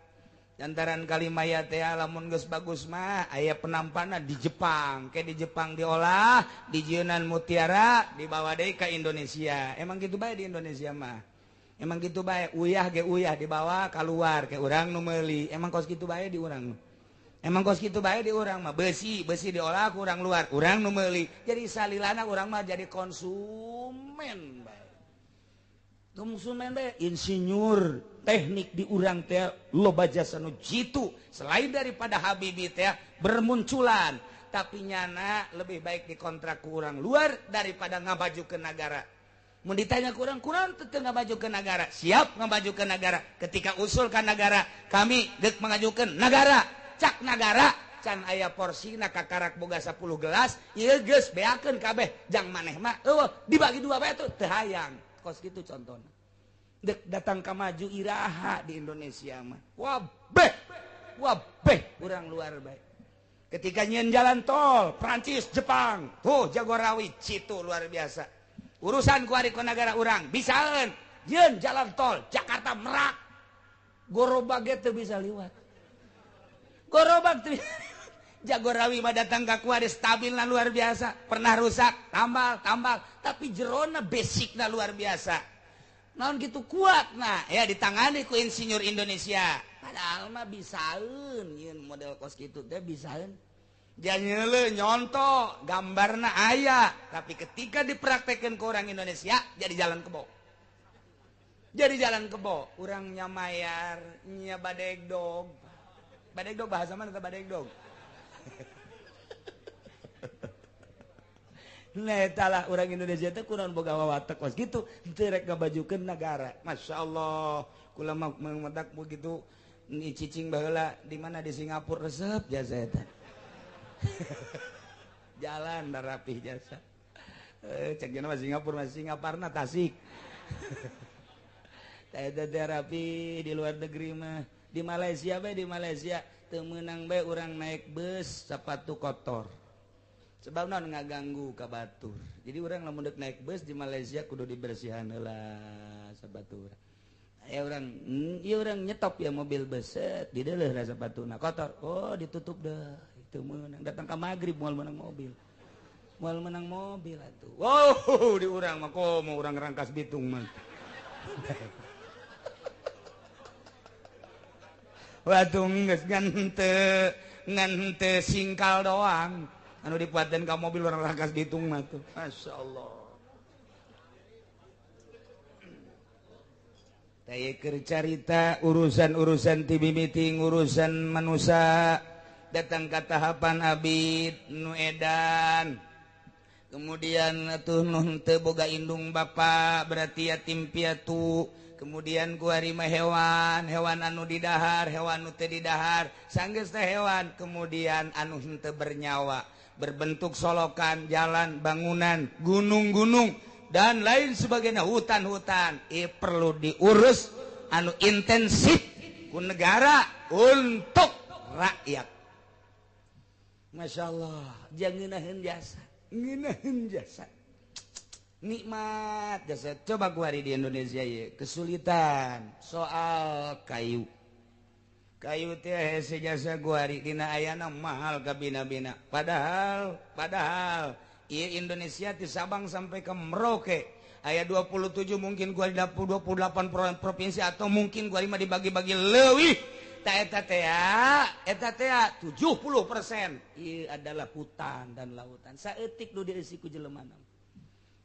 Speaker 2: Lantaran kalimaya teh lamun geus bagus mah aya penampana di Jepang, ke di Jepang diolah, dijieunnan mutiara dibawa deui ka Indonesia. Emang kitu bae di Indonesia mah. Emang kitu bae uyah ge uyah dibawa kaluar ke urang nu meuli. Emang kos kitu bae di urang. Emang kos kitu bae di urang mah besi, besi diolah ku urang luar, urang nu meuli. Jadi salilana urang mah jadi konsumen bae. Konsumen bae insinyur teknik di urang teh loba jasa nu jitu selain daripada Habibie teh bermunculan tapi nyana lebih baik dikontrak ku urang luar daripada ngabaju ke nagara. Mun ditanya ku urang kurang teu ngabaju ke nagara, siap ngabaju ke nagara. Ketika usul ka nagara kami deuk mengajukeun nagara, cak nagara can aya porsina kakarak boga 10 gelas ieu geus beakeun kabeh jang maneh mah eueuh dibagi dua bae tuh teu hayang. Kos kitu contohna. Dek datang ka maju iraha di Indonesia mah wabeh wabeh urang luar bae. Ketika nyieun jalan tol Prancis Jepang tuh Jagorawi citu luar biasa urusan ku ari ku nagara urang bisaeun nyieun jalan tol Jakarta Merak gorobag ge teu bisa liwat gorobag teu. Jagorawi mah datang ka kuari stabilna luar biasa pernah rusak tambal tambal tapi jerona basicna luar biasa naon gitu kuat nah ya ditangani ku insinyur Indonesia padahal mah bisaeun nyieun model kos kitu teh bisaeun jangan nyonto gambarna aya tapi ketika dipraktekeun ke orang Indonesia jadi jalan kebo jadi jalan kebo urang nya mayar nya badegdog badegdog bahasa mana teh badegdog. Nah eta lah orang Indonesia teh kunaon boga wawatek kos kitu teu rek ngabajukeun nagara. Masya Allah kula mah mendak begitu ni cicing baheula di mana di Singapura resep jasa eta. Jalan rapih jasa. Cek jeung mah Singapura mah Singaparna Tasik. Eta teh rapi di luar negeri mah. Di Malaysia bae di Malaysia teu meunang bae urang naik bus sepatu kotor. Sebab naon ngaganggu ka batur. Jadi urang lamun deuk naik bus di Malaysia kudu dibersihan heula sabatur. Aya urang, ieu urang nyetop ya mobil bus, dideuleuh lah sapatuna kotor. Oh, ditutup deh. Itu meunang datang ka magrib moal meunang mobil. Moal meunang mobil atuh. Wow, di urang mah komo urang Rangkas Bitung mah. Waduh geus ngan teu singkal doang. Anu dipuatin ka mobil orang Rangkas Bitung mah tuh. Masya Allah. Taya keur carita urusan-urusan ti mimiti urusan manusia datang ka tahapan abid nu edan. Kemudian atuh nu teu boga indung bapa berarti yatim piatu. Kemudian kuari mah hewan, hewan anu didahar, hewan nu teu didahar, sanggeus teh hewan, kemudian anu henteu bernyawa, berbentuk solokan, jalan, bangunan, gunung-gunung dan lain sebagainya, hutan-hutan. Perlu diurus anu intensif ku negara untuk rakyat. Masya Allah, jangan ngeunaheun jasa, ngeunaheun jasa. Nikmat jasa. Coba kuari di Indonesia ya, kesulitan soal kayu. Kayu teh hese jasa guari dina ayana mahal kabina-bina. Padahal ieu Indonesia ti Sabang sampai ke Merauke aya 27 mungkin gua 28 provinsi atau mungkin gua mah dibagi-bagi leuwih. Ta eta teh eta teh 70% ieu adalah hutan dan lautan. Saeutik nu dieusi ku jelema.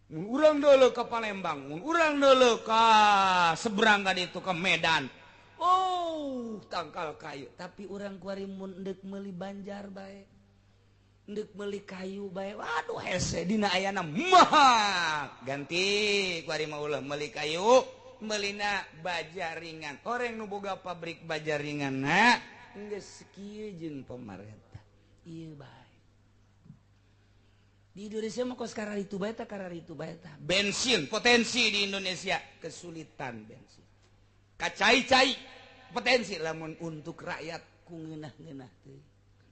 Speaker 2: Mun urang deuleu ka Palembang, mun urang deuleu ka seberang ka ditu ka Medan. Oh, tangkal kayu. Tapi urang kuari mun deuk meuli banjar bae. Deuk meuli kayu bae. Waduh hese dina ayana mahal. Ganti kuari mah ulah meuli kayu, meulina baja ringan. Orang nu boga pabrik baja ringan na geus kieu jeung pamarentah. Ieu bae. Di Indonesia mah kos kararitu bae ta kararitu bae ta. Bensin potensi di Indonesia kesulitan bensin. Kacai-cai potensi lamun untuk rakyat ku ngeunah-ngeunah teh.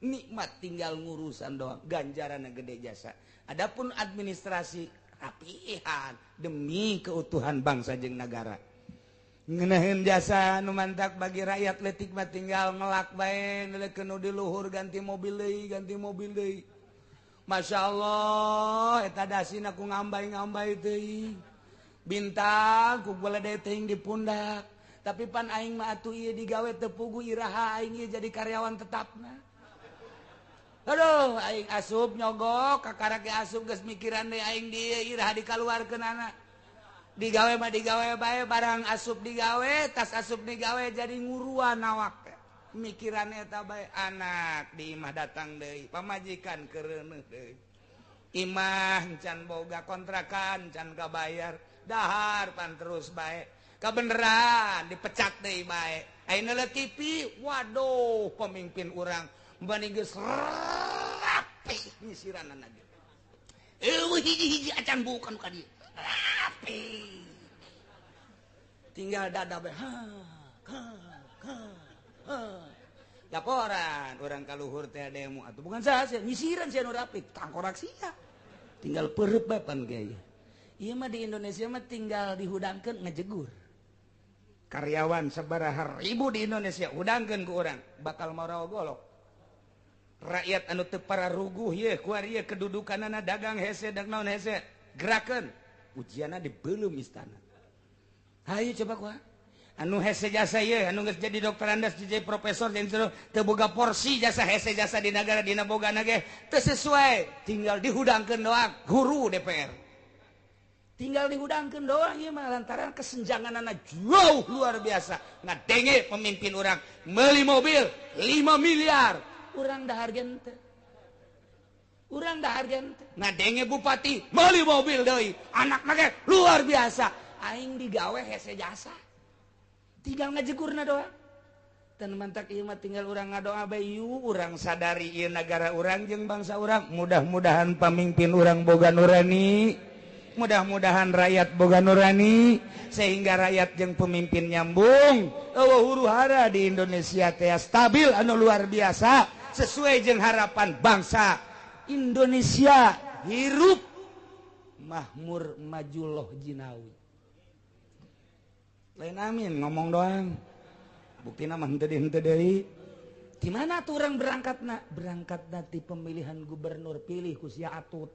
Speaker 2: Nikmat tinggal ngurusan doang, ganjaranna gede jasa. Adapun administrasi rapihan demi keutuhan bangsa jeung nagara. Ngeunaheun jasa nu mantak bagi rakyat leutik mah tinggal ngelak bae neulekeun nu di luhur ganti mobil deui, ganti mobil deui. Masya Allah, eta dasina ku ngambay-ngambay teuing. Bintang ku beledeh teuing di pundak. Tapi pan aing mah atuh ieu digawe teu puguh iraha aing ieu jadi karyawan tetapna. Aduh, aing asup nyogok, kakara ge asup geus mikiran deui aing di iraha dikaluarkeunana. Digawe mah digawe bae, barang asup digawe, tas asup digawe jadi nguruan awak. Mikiran eta bae anak di imah datang deui, pamajikan keureuneuh deui. Imah can boga kontrakan, can kabayar, dahar pan terus bae. Kabeneran dipecat deui bae. Ayeuna le TV, waduh pemimpin urang bani geus rapi nyisiranana ge. Eueuh hiji-hiji acan bukan ka dieu. Rapi. Tinggal dada bae. Ha ha ha. Laporan orang kaluhur teh demo atuh bukan saha nyisiran sia nu rapi tangkorak sia tinggal perep bae pan ge ieu mah di Indonesia mah tinggal dihudangkeun ngejegur karyawan sabaraha ribu di Indonesia hudangkeun ku urang bakal marawa golok rakyat anu teu pararuguh ieu kuari ieu kedudukanana dagang hese dag naon hese gerakeun ujianna di belum istana. Hayu coba kuah anu hese jasa ieu anu geus jadi dokter andas jadi profesor jadi teu boga porsi jasa hese jasa di nagara dina bogana ge teu sesuai tinggal dihudangkeun doang guru DPR tinggal dihudangkeun doang ieu mah lantaran kesenjanganana jauh luar biasa ngadenge pemimpin urang meuli mobil 5 miliar urang dahar ge henteu urang dahar ge henteu ngadenge bupati meuli mobil deui anakna ge luar biasa aing digawe hese jasa tinggal ngajegurna doang. Dan mantak ieu mah tinggal urang ngadoa bae yuk urang sadari ieu nagara urang jeung bangsa urang. Mudah-mudahan pamimpin urang boga nurani, mudah-mudahan rakyat boga nurani sehingga rakyat jeung pemimpin nyambung. Eueuh huru hara di Indonesia teh stabil anu luar biasa sesuai jeung harapan bangsa.
Speaker 1: Indonesia hirup mahmur majuloh jinawi. Lain amin ngomong doang. Buktina mah henteu deui. Di mana tuh orang berangkatna? Berangkatna di pemilihan gubernur, pilih ku sia atut.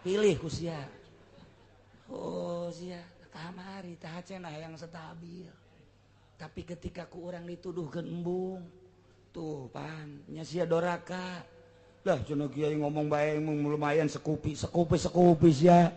Speaker 1: Pilih ku sia. Oh sia kamari tah cenah yang stabil. Tapi ketika ku orang dituduhkeun embung, tuh pan nya sia doraka. Lah cenah kiai ngomong bae lumayan sekupi sekupi sekupi sia.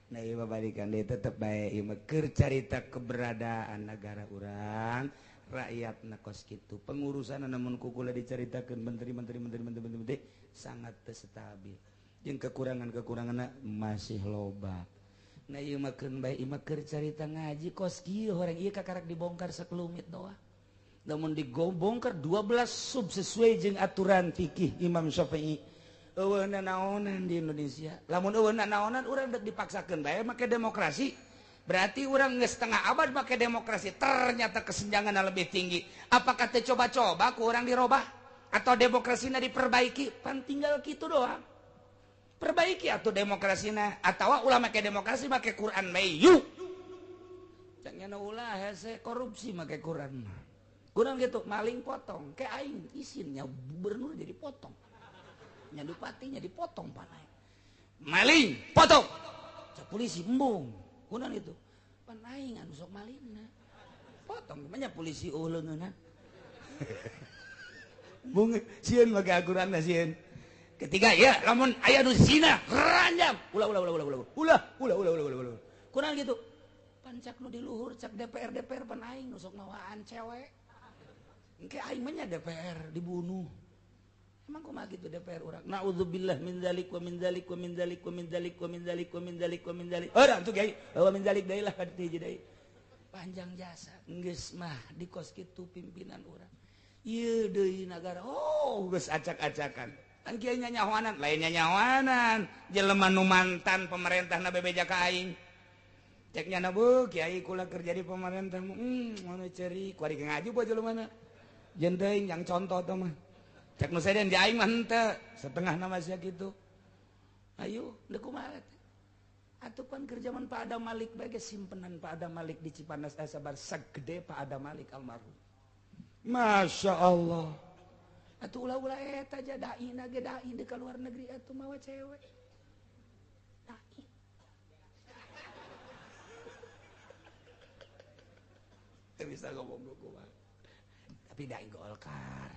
Speaker 1: Nah ieu balikan deui tetep bae ieu mah keur carita keberadaan negara urang, rakyatna kos kitu. Pengurusan namun ku kula dicaritakeun menteri-menteri menteri-menteri menteri sangat teu stabil. Jeung kekurangan-kekuranganna masih loba. Nah ieu mah keun bae ieu mah keur carita ngaji kos kieu horeng ieu kakarak dibongkar sakelumit doang. Namun digobongkar 12 sub sesuai jeung aturan fikih Imam Syafi'i. Eueuh nanaonan di Indonesia. Lamun eueuh nanaonan urang dek dipaksakeun bae make demokrasi. Berarti urang geus setengah abad make demokrasi, ternyata kesenjangan lebih tinggi. Apakah teu coba-coba ku urang dirobah atau demokrasina diperbaiki? Pan tinggal kitu doang. Perbaiki atuh demokrasina atawa ulah make demokrasi make Quran bae yuk. Jangan ulah hese korupsi make Quran. Kurang gitu maling potong, kayak aing isinnya gubernur jadi potong. Nya bupatinya dipotong panai. Maling potong. Cak polisi embung. Kunaon itu? Pan aing anu sok malingna. Potong banyak polisi eueuh leungeunna. Bung sieun make Al-Qur'an sieun. Ketiga ya lamun aya nu zina ranjam. Ulah ulah ulah ulah ulah. Ulah ulah ulah ulah ulah. Kunaon gitu? Pan cak nu di luhur cak DPR DPR pan aing nu sok mawaan cewek. Engke aing mah nya DPR dibunuh. Emang kumaha gitu DPR urang? Naudzubillah min dzalik wa min dzalik wa min dzalik wa min dzalik wa min dzalik wa min dzalik wa min dzalik. Urang tuh kiai, wa min dzalik deui lah ka ditu hiji deui. Panjang jasa geus mah di kos kitu pimpinan urang. Ieu deui nagara oh geus acak-acakan. Kan kiai nyanyahoanan, lain nyanyahoanan. Jelema nu mantan pemerintahna bebeja ka aing. Cek nyana bu kiai kula kerja di pemerintah, ngono ceri, kuari ngaju bae jelema na. Jeung teuing yang contoh teh mah. Cek nu sejen di aing mah henteu, setengah nama sia kitu. Ayo, deuk kumaha teh? Atuh pan keur jaman Pak Adam Malik bae ge simpenan Pak Adam Malik di Cipanas sabar sagede Pak Adam Malik almarhum. Masya Allah. Atuh ulah-ulah eta aja dai na ge dai di luar negeri atuh mawa cewek. Dai. Teu bisa ngomong kumaha. Tapi dai Golkar.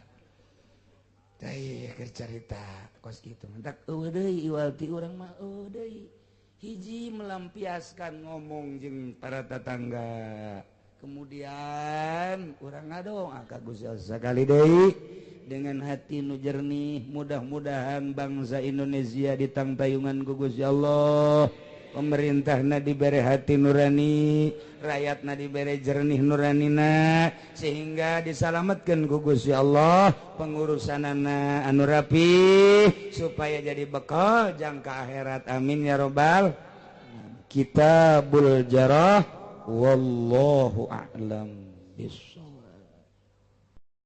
Speaker 1: Teh keur carita kos kitu mentak eueuh deui iwal ti urang mah eueuh deui. Hiji melampiaskan ngomong jeung para tetangga. Kemudian urang ngadong ka Gusti Allah sakali deui dengan hati nu jernih, mudah-mudahan bangsa Indonesia ditangtayungan ku Gusti Allah. Pemerintahna dibere hati nurani, rakyatna dibere jernih nuranina, sehingga disalamatkan ku Gusti Allah pengurusanana anu rapi supaya jadi bekal jangka akhirat. Amin ya robbal. Kitabul Jarah, wallahu a'lam bishawab.